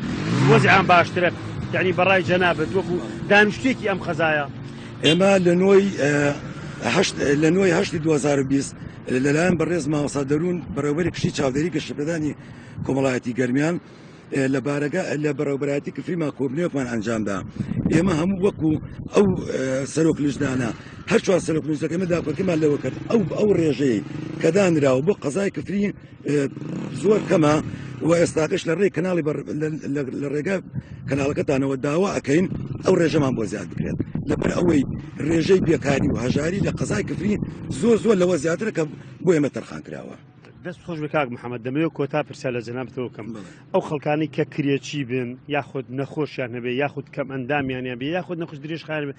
وەزعیان باشترە یعنی بەڕای جەنابت وەکو دانیشتوویەکی ئەم قەزایە ئێمە لە نۆی هەشت لە نۆی هەشتی 2020 لەلایەن بەڕێز مامۆستا دەروون بەڕێوەبەری کشتی چاودێری گەشەپێدانی کۆمەڵایەتی گەرمیان لە بارەگا لە بەڕێوەبەرایەتی کفریمان کۆبنەوەکمان ئەنجامدا ئێمە هەموو وەکو ئەو سەرۆک لژنانە هەر چوار سەرۆک لژنەکە ئێمە داکۆکیمان لەوە کرد ئەو ئەو ڕێژەی کە دانراوە بۆ قەزای کفری زۆر کەمە و ئێستاکەش لە ڕێی کەناڵی لە ڕێگا کەناڵەکەتانەوە داوا ئەکەین ئەو ڕێژەمان بۆ زیاد بکرێت لەبەر ئەوەی ڕێژەی بێکاری و هەژاری لە قەزای کفری زۆر زۆر لەوە زیاترە کە بۆ ئێمە تەرخان کراوە. دەست خۆش بێ کاک محەممەد دەمەوێت کۆتا پرسیار لە جەنابتەوە بکەم ئەو خەڵکانی کە کرێچی بن یاخود نەخۆشیان هەبێ یاخود کەم ئەندامیانیان بێ یاخود نەخۆش درێژخایەن بێ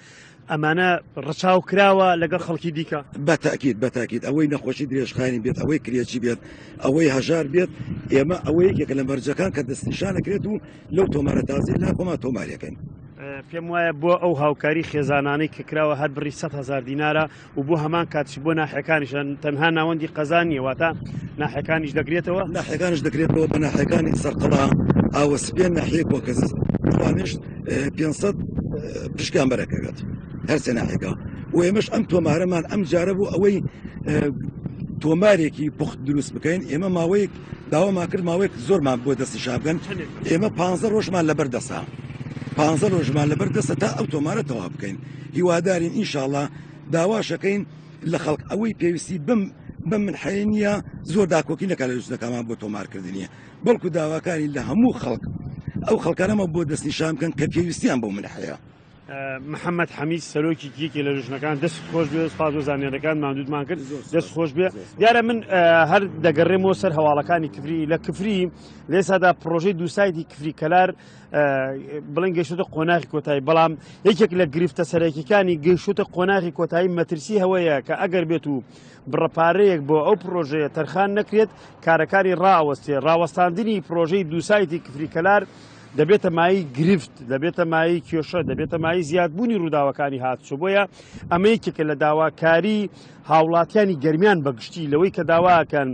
ئەمانە ڕچاو کراوە لەگەڵ خەڵکی دیکە؟ بەتاکید بەتاکید ئەوەی نەخۆشی درێژخایەنی بێت ئەوەی کرێچی بێت ئەوەی هەژار بێت ئێمە ئەوە یەکێکە لە مەرجەکان کە دەستنیشانەکرێت و لەو تۆمارە تازەی لا خۆمان تۆمارەکەین. پێم وایە بۆ ئەو هاوکاری خێزانانەی کە کراوە هەر بڕی 100 هزار دینارە و بۆ هەمان کاتیش بۆ ناحیەکانیشە تەنها ناوەندی قەزا نییە واتە ناحیەکانیش دەگرێتەوە؟ ناحیەکانیش دەگرێتەوە بە ناحیەکانی سەرقەڵا، ئاوەسپێ، ناحیەی کۆکز، ئەوانیش 500 پشکیان بەرەکەوێت هەرسێ ناحیەکە و ئێمەش ئەم تۆمارەمان ئەم جارە بوو ئەوەی تۆمارێکی پوخت دروست بکەین ئێمە ماوەیەک داوامان کرد ماوەیەک زۆرمان بۆ دەستنیشان بکەن ئێمە پ ڕۆژمان لەبەر دەسا پ ڕۆژمان لەبەر دەستە تا ئەو تۆمارە تەوا بکەین هیوادارین ئینشاڵا داواشەکەین لە خەڵک ئەوەی پێویستی بم بەم من حەیە نییە زۆر داکۆکی نەکات لە لیژنەکانمان بۆ تۆمارکردنی بەڵکو داواکاری لە هەموو خەڵک ئەو خەڵکانەمە بۆ دەستنیشان بکەن کە پێویستیان بۆ من حەیە. محەممەد حەمید سەرۆکی یەکێ لە لیژنەکان دەست خۆش بێ سپاس بۆ زانیاریەکان ماندووتمان کرد دەست خۆش بێ دیارە من هەر دەگەڕێمەوە سەر هەواڵەکانی کفری لە کفری لێسادا پرۆژەی دووسایدی کفری کەلار بڵێن گەیشتۆتە قۆناغی کۆتایی بەڵام یەکێک لە گرفتە سەرەکیەکانی گەیشتۆتە قۆناغی کۆتایی مەترسی هەوەیە کە ئەگەر بێت و بڕەپارەیەک بۆ ئەو پرۆژەیە تەرخان نەکرێت کارەکانی ڕاوەستێ ڕاوەستاندنی پرۆژەی دووسایتی کفری کەلار دەبێتە مای گرفت دەبێتە مای کێشە دەبێتە مای زیادبوونی ڕووداوەکانی هاتوچۆ بۆیە ئەمە یەکێکە لە داواکاری هاوڵاتیانی گەرمیان بەگشتی لەوەی کە داواکەن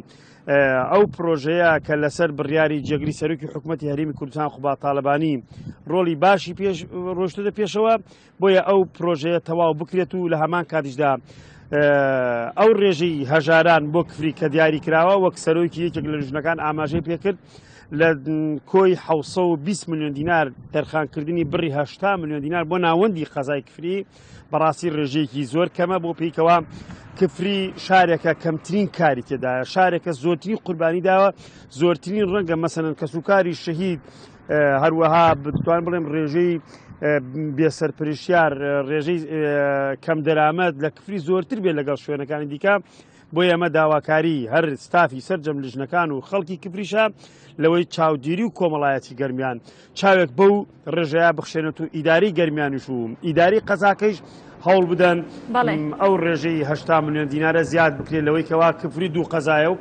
ئەو پرۆژەیە کە لەسەر بڕیاری جێگری سەرۆکی حکوومەتتی هەرێمی کوردستان قوباد تاالبانی ڕۆڵی باشی پێش ڕۆشتە پێشەوە بۆیە ئەو پرۆژەیە تەواو بکرێت و لە هەمان کاتیشدا ئەو ڕێژەی هەژاران بۆ کفری کە دیاری کراوە وەک سەرۆکی یەکێک لە ژنەکان ئاماژەی پێکرد لە کۆی 620 میلیۆن دینار تەرخانکردنی بڕی 80 میلیۆن دینار بۆ ناوەندی قەزای کفری بەڕاستی ڕێژەیەکی زۆر کەمە بۆ پێیکەوە کفری شارێکە کەمترین کاری تێدایە شارێکە زۆرترین قوربانی داوە زۆرترین ڕەنگە مەسەن کەسوکاری شەهید هەروەها بتوان بڵێم ڕێژەی بێسەرپرشیار ڕێژەی کەم دەرامەت لە کفری زۆرتر بێ لەگەڵ شوێنەکانی دیکە بۆ ئێمە داواکاری هەر ستافی سەرجەم لیژنەکان و خەڵکی کفریشە لەوەی چاودێری و کۆمەڵایەتی گەرمیان چاوێک بەو ڕێژەیە بخشێنێت و ئیداری گەرمیانیش و ئیداری قەزاکەیش هەوڵ بدەن ئەو ڕێژەی هه میلیۆن دینارە زیاد بکرێت لەوەی کەوا کفری دوو قەزایە و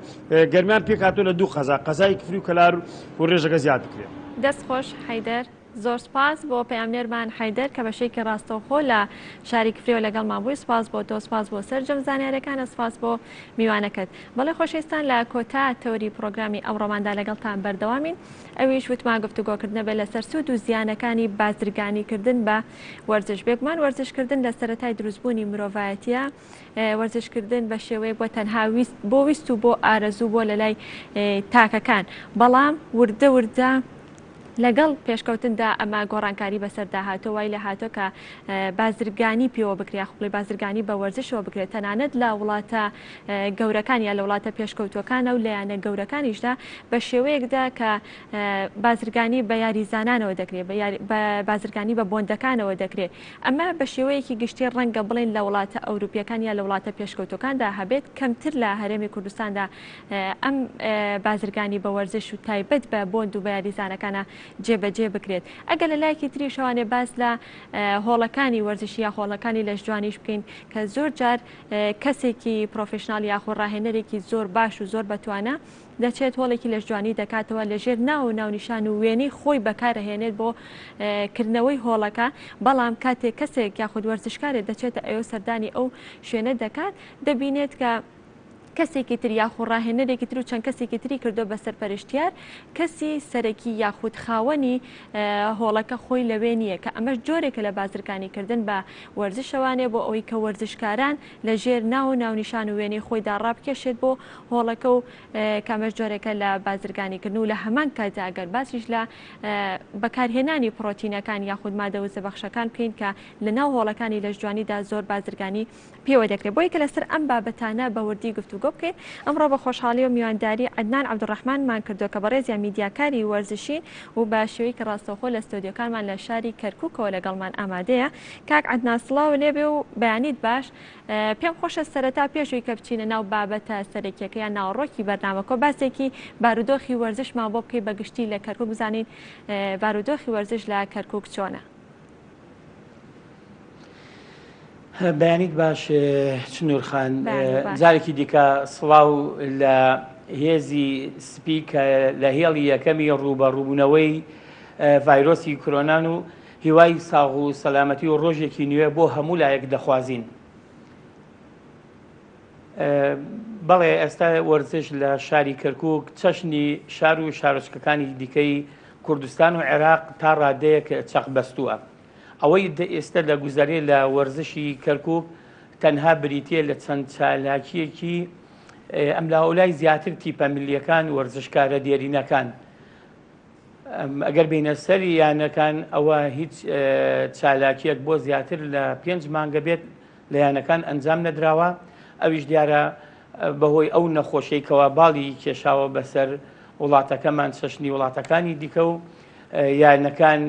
گەرمیان پێکاتۆ لە دوو قەزا قەزای کفری و کەلار و ڕێژەکە زیاد بکرێت. دەست خۆش حەیدەر. زۆر سوپاس بۆ پەیامنێرمان حەیدەر کە بەشێکی ڕاستەوخۆ لە شاری کفریەوە لەگەڵمان بووی سوپاس بۆ تۆ سوپاس بۆ سەرجەم زانیارەکانت سوپاس بۆ میوانەکەت بەڵێ خۆشەویستان لە کۆتا تەوەری پڕۆگرامی ئەمڕۆماندا لەگەڵتان بەردەوامین ئەویش وتمان گفتوگۆکردنە بێت لەسەر سوود و زیانەکانی بازرگانیکردن بە وەرزش بێگومان وەرزشکردن لە سەرەتای دروستبوونی مرۆڤایەتیە وەرزشکردن بە شێوەیەک بۆ تەنها ویست بۆ ویست و بۆ ئارەزوو بۆ لەلای تاکەکان بەڵام وردە وردە لەگەڵ پێشکەوتندا ئەمە گۆڕانکاری بەسەردا هاتووە وای لێ هاتووە کە بازرگانی پێوە بکرێت یاخود بڵێ بازرگانی بە وەرزشەوە بکرێت تەنانەت لە وڵاتە گەورەکان یا لە وڵاتە پێشکەوتووەکانە و لە یانە گەورەکانیشدا بە شێوەیەکدا کە بازرگانی بە یاریزانانەوە دەکرێت بە بازرگانی بە بۆندەکانەوە دەکرێت ئەمە بە شێوەیەکی گشتی ڕەنگە بڵێن لە وڵاتە ئەوروپیەکان یا لە وڵاتە پێشکەوتوەکاندا هەبێت کەمتر لە هەرێمی کوردستاندا ئەم بازرگانی بە وەرزش و تایبەت بە بۆند و بە یاریزانەکانە جێبەجێ بکرێت. ئەگەر لە لایەکی تریشەوانێ باس لە هۆڵەکانی وەرزشی یا هۆڵەکانی لەشجوانیش بکەین کە زۆر جار کەسێکی پرۆفشناڵ یاخۆ ڕاهێنەرێکی زۆر باش و زۆر بەتوانە دەچێت هۆڵێکی لەشجوانی دەکاتەوە لەژێر ناو و ناونیشان و وێنەی خۆی بەکارەهێنێت بۆ کردنەوەی هۆڵەکە بەڵام کاتێک کەسێک یاخود وەرزشکارێک دەچێتە ئەو سەردانی ئەو شوێنە دەکات دەبینێت کە کەسێکی تر یاخو ڕاهێنەرێکی تر و چەند کەسێکی تری کردووە بە سەرپەرشتیار، کەسی سەرەکی یاخود خاوەنی هۆڵەکە خۆی لەوێ نییە، کە ئەمەش جۆرێکە لە بازرگانی کردن بە وەرزشەوانێ بۆ ئەوەی کە وەرزشکاران لە ژێر ناو و ناونیشان و وێنەی خۆیدا ڕابکێشێت بۆ هۆڵەکە و کە ئەمەش جۆرێکە لە بازرگانی کردن و لە هەمان کاتدا ئەگەر باسیش لە بەکارهێنانی پڕۆتینەکان یاخود مادە وزەبەخشەکان بکەین کە لە ناو هۆڵەکانی لەشجوانیدا زۆر بازرگانی پێوە دەکرێت بۆیە کە لەسەر ئەم بابەتانە بە وردی گفتوگۆ. گفتوگۆ بکەین. ئەمڕۆ بە خۆشحاڵیەوە میوانداری عەدنان عەبدولڕەحمانمان کردووە کە بەڕێزیان میدیاکاری وەرزشین و بە شێوەیەکی ڕاستەوخۆ لە ستۆدیۆکانمان لە شاری کەرکوکەوە لەگەڵمان ئامادەیە. کاک عەدنان سڵاو لێبێ و بەیانیت باش. پێم خۆشە سەرەتا پێش ئەوی کە بچینە ناو بابەتە سەرەکیەکە یان ناوەڕۆکی بەرنامەکە باسێکی بارودۆخی وەرزشمان بۆ بکەی بە گشتی لە کەرکوک بزانین بارودۆخی وەرزش لە کەرکوک چۆنە؟ بەیانیت باش چنور خان جارێکی دیکە سڵاو لە هێزی سپی کە لە هێڵی یەکەمی ڕووبەڕووبوونەوەی ڤایرۆسی کرۆنان و هیوای ساغ و سەلامەتی و ڕۆژێکی نوێ بۆ هەموو لایەک دەخوازین. بەڵێ ئێستا وەرزش لە شاری کەرکک چەشنی شار و شارۆچکەکانی دیکەی کوردستان و عێراق تا ڕادەیەک چەق بەستووە. ئەوەی ئێستا دەگوزەرێ لە وەرزشی کەرکک تەنها بریتە لە چەند چالاکیەکی ئەملاولای زیاتر تیپە ملیەکان وەرزشکارە دێرینەکان. ئەگەر بینە سەری یانەکان ئەوە هیچ چالاکیەک بۆ زیاتر لە پێنج مانگە بێت لە یانەکان ئەنجام نەدراوە، ئەویش دیارە بەهۆی ئەو نەخۆشیەی کەوا باڵی کێشاوە بەسەر وڵاتەکەمان چەشنی وڵاتەکانی دیکە و یانەکان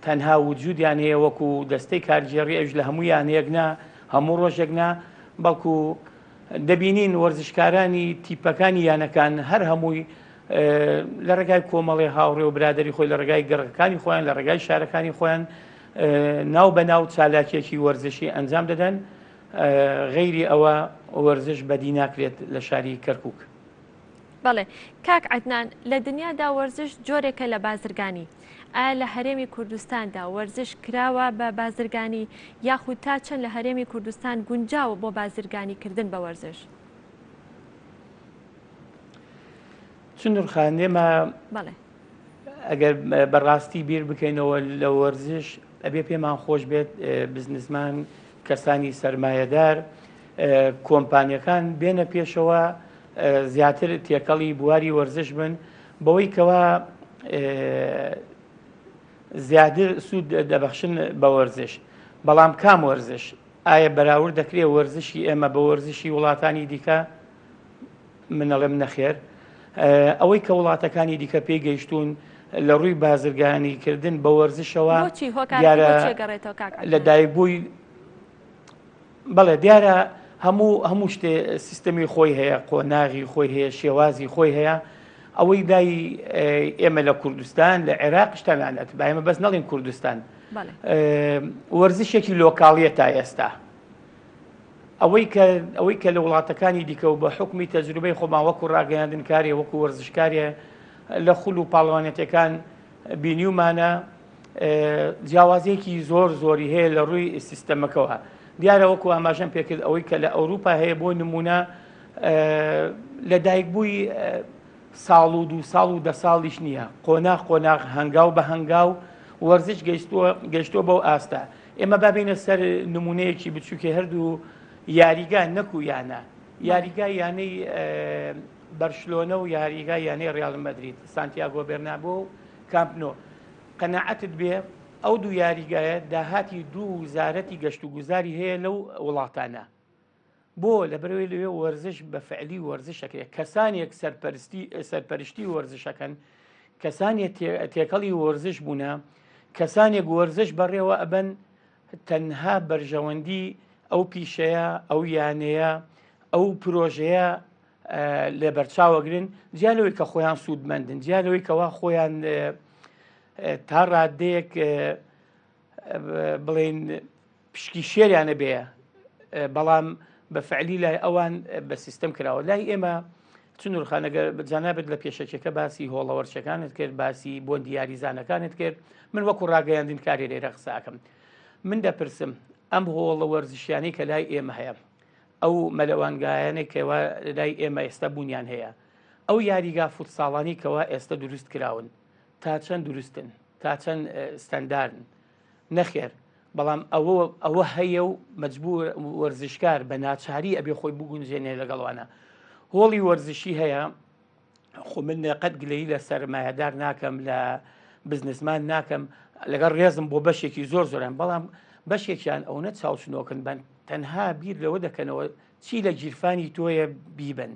تەنها وجودیان هەیە وەکو دەستەی کارگێڕی ئەویش لە هەموو یانەیەک نا هەموو ڕۆژێک نا بەڵکو دەبینین وەرزشکارانی تیپەکانی یانەکان هەر هەمووی لە ڕێگای کۆمەڵی هاوڕێ و برادری خۆی لە ڕێگای گەڕەکانی خۆیان لە ڕێگای شارەکانی خۆیان ناو بە ناو چالاکیەکی وەرزشی ئەنجام دەدەن غەیری ئەوە وەرزش بەدی ناکرێت لە شاری کەرکک. بەڵێ کاک عەدنان لە دنیادا وەرزش جۆرێکە لە بازرگانی ئایا لە هەرێمی کوردستاندا وەرزش کراوە بە بازرگانی یاخود تا چەند لە هەرێمی کوردستان گونجاوە بۆ بازرگانی کردن بە وەرزش؟ چنور خان ئێمە بەڵێ. ئەگەر بەڕاستی بیر بکەینەوە لە وەرزش ئەبێ پێمان خۆش بێت بزنسمان کەسانی سەرمایەدار کۆمپانیەکان بێنە پێشەوە زیاتر تێکەڵی بواری وەرزش بن بەوەی کەوا زیاتر سوود دەبەخشن بە وەرزش بەڵام کام وەرزش ئایا بەراورد دەکرێت وەرزشی ئێمە بە وەرزشی وڵاتانی دیکە من ئەڵێم نەخێر ئەوەی کە وڵاتەکانی دیکە پێی گەیشتوون لە ڕووی بازرگانی کردن بە وەرزشەوە دیارە لە دایکبووی بەڵێ دیارە هەموو هەموو شتێ سیستەمی خۆی هەیە قۆناغی خۆی هەیە شێوازی خۆی هەیە ئەوەی لای ئێمە لە کوردستان لە عێراق شتەنانەت بایمە بەس نەڵین کوردستان وەرزشێکی لۆکاڵیە تا ئێستا ئەوەی کە ئەوەی کە لە وڵاتەکانی دیکە و بە حوکمی تەجروبەی خۆمان وەکو ڕاگەیاندنکارێ وەکو وەرزشکارێ لە خول و پاڵەوانێتەکان بینیومانە جیاوازیەکی زۆر زۆری هەیە لە ڕووی سیستەمەکەوە دیارە وەکو ئاماژەم پێکرد ئەوەی کە لە ئەوروپا هەیە بۆ نمونە لە دایکبووی ساڵ و دو ساڵ و دە ساڵیش نییە قۆناغ قۆناغ هەنگاو بە هەنگاو وەرزش گەیشتووە گەیشتووە بەو ئاستە ئێمە با بێینە سەر نمونەیەکی بچووکی هەردوو یاریگا نەکو یانە یاریگا یانەی بەرشلۆنە و یاریگا یانەی ڕیال مەدرید سانتیاگۆ بێرنابۆ و کامپنۆ قەناعەتت بێ ئەو دوو یاریگایە داهاتی دوو وزارەتی گەشت و گوزاری هەیە لەو وڵاتانە بۆ؟ لەبەرئەوەی لەوێ وەرزش بە فعلی وەرزش ئەکرێت، کەسانێک سەرپەرستی سەرپەرشتی وەرزشەکەن، کەسانێک تێکەڵی وەرزش بوونە، کەسانێک وەرزش بەڕێوە ئەبەن تەنها بەرژەوەندی ئەو پیشەیە، ئەو یانەیە، ئەو پرۆژەیە لە بەرچاوەگرن، جیا لەوەی کە خۆیان سوودمەندن، جیا لەوەی کەوا خۆیان تا ڕادەیەک بڵێین پشکی شێریانە بێ بەڵام بە فعلی لای ئەوان بە سیستەم کراوە لای ئێمە چنور خانەگە جانابێت لە پێشەکیەکە باسی هۆڵەوەرچەکانت کرد باسی بۆندی یاریزانەکانت کرد من وەکو ڕاگەیاندن کاری لێرە قساکەم من دەپرسم ئەم هۆڵە وەرزشیانەی کە لای ئێمە هەیە ئەو مەلەوانگایانەی کەوا لای ئێمە ئێستا بوونیان هەیە ئەو یاریگا فوتساڵانی کەوا ئێستا دروست کراون تا چەند دروستن تا چەند ستەندارن نەخێر بەڵام ئەوە ئەوە هەیە و مەجبور وەرزشکار بە ناچاری ئەبێ خۆی بگونجێنێ لەگەڵوانە هۆڵی وەرزشی هەیە خۆ من قەت گلەیی لە سەرمایەدار ناکەم لە بزنسمان ناکەم لەگەڵ ڕێزم بۆ بەشێکی زۆر زۆران بەڵام بەشێکیان ئەوەنە چاوچنۆکن بن تەنها بیر لەوە دەکەنەوە چی لە گیرفانی تۆیە بیبن.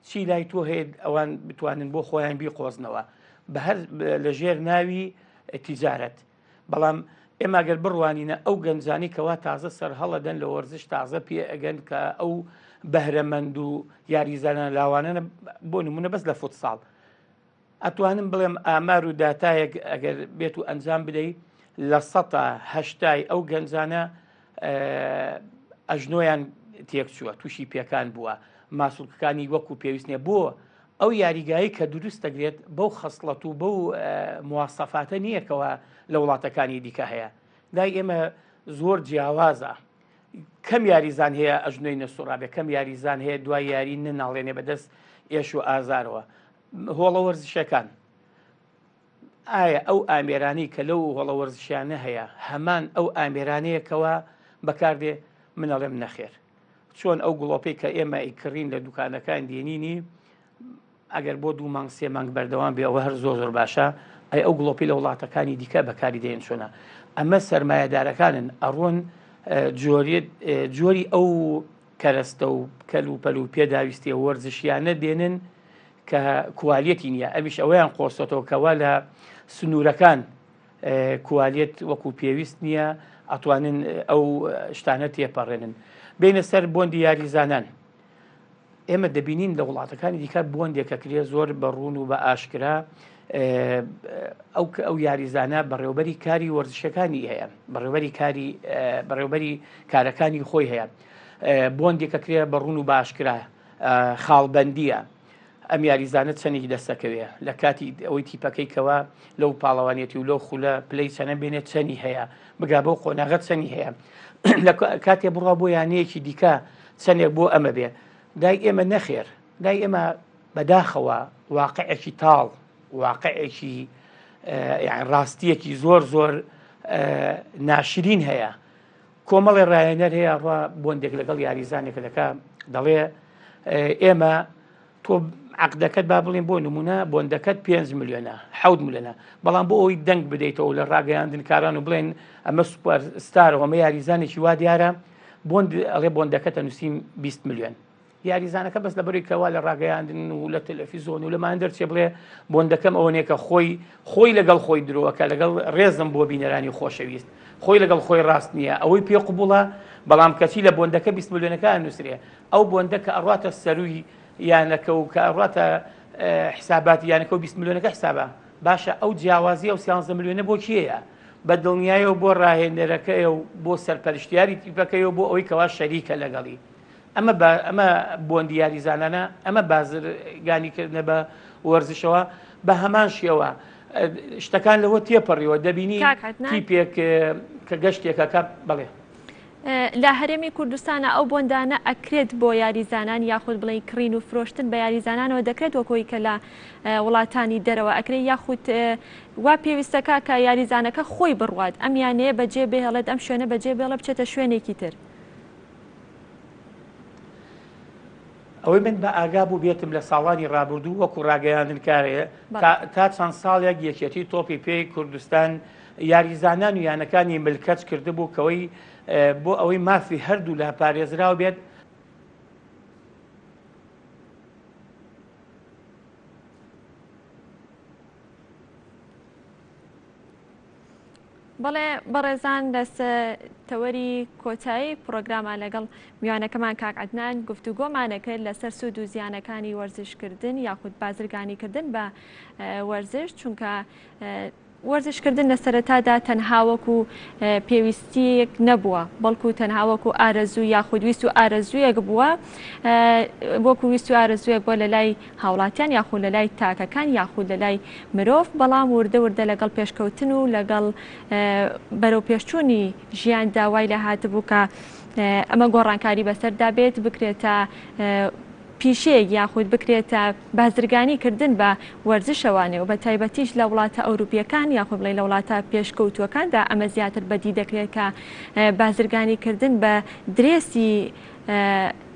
چی لای تۆ هەیە ئەوان بتوانن بۆ خۆیان بیقۆزنەوە بە هەر لە ژێر ناوی تیجارەت بەڵام ئێمە گەر بڕوانینە ئەو گەنجانی کەوا تازە سەرهەڵەدەن لە وەرزش تازە پێ ئەگەن کە ئەو بەهرەمەند و یاریزانە لاوانە بۆ نمونە بەس لە فوتساڵ ئەتوانم بڵێم ئامار و داتایەک ئەگەر بێت و ئەنجام بدەی لە سەتا هەشتای ئەو گەنجانە ئەژنۆیان تێکچووە تووشی پێکان بووە ماسوولکەکانی وەکو پێویست نیە بۆ ئەو یاریگایی کە دروست دەگرێت بەو خەسڵەت و بەو موواسەفاتە نییە کەەوە لە وڵاتەکانی دیکە هەیە لای ئێمە زۆر جیاوازە کەم یاریزان هەیە ئەژنۆی نەسوڕابێ کەم یاریزان هەیە دوای یاری نەناڵێنێ بەدەست ئێش و ئازارەوە هۆڵە وەرزشەکان ئایا ئەو ئامێرانەی کە لەو هۆڵە وەرزشیانە هەیە هەمان ئەو ئامێرانەیە کەوا بەکاردێ؟ من ئەڵێم نەخێر. چۆن ئەو گڵۆپەی کە ئێمە ئەیکڕین لە دوکانەکان دێنینی ئەگەر بۆ دوو مانگ سێ مانگ بەردەوام بێ ئەوە هەر زۆر زۆر باشە ئەی ئەو گڵۆپی لە وڵاتەکانی دیکە بەکاری دێن چۆنە ئەمە سەرمایەدارەکانن ئەڕۆن جۆری ئەو کەرەستە و کەل و پەل و پێداویستیە وەرزشیانە دێنن کە کوالیەتی نییە ئەویش ئەوەیان قۆستۆتەوە کەوا لە سنوورەکان کوالیت وەکو پێویست نییە ئەتوانن ئەو شتانە تێپەڕێنن بینە سەر بۆندی یاریزانان ئێمە دەبینین لە وڵاتەکانی دیکە بۆندێکە کرێ زۆر بە ڕوون و بە ئاشکرا ئەو کە ئەو یاریزانە بەڕێوبەری کاری وەرزشەکانی هەیە بەڕێوبەری کاری بەڕێوبەری کارەکانی خۆی هەیە بۆندێکە کرێ بە ڕوون و باشکرا خاڵبەندییە ئەم یاریزانە چەندێکی دەستەکەوێ لە کاتی ئەوەی تیپەکەی کەوا لەو پاڵەوانێتی و لەو خولە پلەی چەنە بێنێت چەنی هەیە بگا بەو قۆناغە چەنی هەیە لە کاتێ بڕوا بۆ یانەیەکی دیکە چەندێک بۆ ئەمە بێ دای ئێمە نەخێر لای ئێمە بەداخەوە واقعێکی تاڵ واقعێکی ڕاستیەکی زۆر زۆر ناشرین هەیە کۆمەڵێ ڕاهێنەر هەیە ڕوا بۆندێک لەگەڵ یاریزانێکە دەکا دەڵێ ئێمە تۆ عقدەکەت با بڵێن بۆ نمونە بۆندەکەت 5 میلیۆنە 7 میلیۆنە بەڵام بۆ ئەوی دەنگ بدەیتەوە لە ڕاگەیاندن کاران و بڵێن ئەمە سوپەر ستارەوە ئەمە یاریزانێکی وا دیارە بۆند ئەڵێ بۆندەکەتە نووسیم 20 میلیۆن یاریزانەکە بەس لەبەرەی کەوا لە ڕاگەیاندن و لە تەلەفیزۆن و لەمان دەرچێ بڵێ بۆندەکەم ئەوە نییە کە خۆی خۆی لەگەڵ خۆی درۆکە لەگەڵ ڕێزم بۆ بینەرانی خۆشەویست خۆی لەگەڵ خۆی ڕاست نییە ئەوەی پێ قوبوڵە بەڵام کەچی لە بۆندەکە 20 ملیۆنەکە نووسرێ ئەو بۆندە کە ئەڕاتە سەروی یانەکە و کە ئەڕاتە حساباتی یانەکە و 20 ملیۆنەکە حسابە باشە ئەو جیاوازی ئەو 13 ملیۆنە بۆ کێیە بە دڵنیایەوە بۆ ڕاهێنەرەکەیە و بۆ سەرپەرشتیاری تیپەکەی و بۆ ئەوەی کەوا شەریکە لەگەڵی ئەمە با ئەمە بۆندی یاریزانانە ئەمە بازرگانی کردنە بە وەرزشەوە بە هەمان شێوە شتەکان لەوە تێپەڕیوە دەبینی تیپێک کە گەشتێکەکە بەڵێ. لە هەرێمی کوردستانە ئەو بۆندانە ئەکرێت بۆ یاریزانان یاخود بڵێن کڕین و فرۆشتن بە یاریزانانەوە دەکرێت وەکۆی کە لە وڵاتانی دەرەوە ئەکرێت یاخود وا پێویستەکە کە یاریزانەکە خۆی بڕوات ئەم یانەیە بەجێ بهێڵێت ئەم شوێنە بەجێ بێڵە بچێتە شوێنێکی تر. ئەوەی من بە ئاگا بووبێتم لە ساڵانی ڕابردوو وەکو ڕاگەیاندنکارێ تا چەند ساڵێک یەکێتی تۆپی پێی کوردستان یاریزانان و یانەکانی ملکەچ کردبوو کەوەی بۆ ئەوەی مافی هەردوو لا پارێزراو بێت. بەڵێ بەڕێزان لەسە تەوەری کۆتایی پرۆگراما لەگەڵ میوانەکەمان کاک عەدنان گفتوگۆمانە کرد لەسەر سوود و زیانەکانی وەرزشکردن یاخود بازرگانیکردن بە وەرزش چونکە وەرزشکردن لە سەرەتادا تەنها وەکو پێویستیەک نەبووە بەڵکو تەنها وەکو ئارەزوو یاخود ویست و ئارەزوویەک بووە وەکو ویست و ئارەزوویەک بووە لە لای هاوڵاتیان یاخود لە لای تاکەکان یاخود لە لای مرۆڤ، بەڵام وردە وردە لەگەڵ پێشکەوتن و لەگەڵ بەرەو پێشچوونی ژیاندا وای لێ هاتبوو کە ئەمە گۆڕانکاری بەسەردا بێت بکرێتە پیشەیەک یاخود بکرێتە بازرگانی کردن بە وەرزشەوانێ و بە تایبەتیش لە وڵاتە ئەوروپیەکان یاخود بڵێ لە وڵاتە پێشکەوتووەکاندا ئەمە زیاتر بەدی دەکرێت کە بازرگانی کردن بە درێسی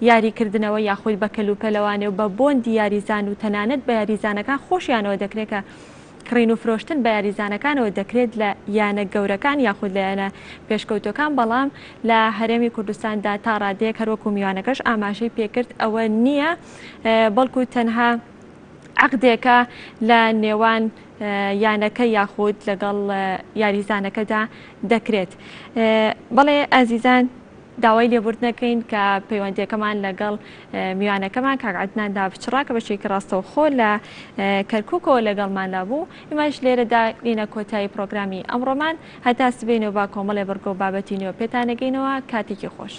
یاریکردنەوە یاخود بە کەلوپەلەوانێ و بە بۆندی یاریزان و تەنانەت بە یاریزانەکان خۆشیانەوە دەکرێت کە. کڕین و فرۆشتن بە یاریزانەکانەوە دەکرێت لە یانە گەورەکان یاخود لە یانە پێشکەوتوەکان بەڵام لە هەرێمی کوردستاندا تا ڕادەیەک هەروەکو میوانەکەش ئاماژەی پێکرد ئەوە نییە بەڵکو تەنها عەقدێکە لە نێوان یانەکە یاخود لەگەڵ یاریزانەکەدا دەکرێت. بەڵێ ئازیزان داوای لێبوردنەکەین کە پەیوەندیەکەمان لەگەڵ میوانەکەمان کاک عەدنان دابچڕا کە بەشێکی ڕاستەوخۆ لە کەرکوکەوە لەگەڵماندا بوو ئێمەش لێرەدا دێینە کۆتایی پرۆگرامی ئەمڕۆمان هەتا سبەینێ و با کۆمەڵێ بڕگە و بابەتی نوێ پێتانەگەینەوە کاتێکی خۆش.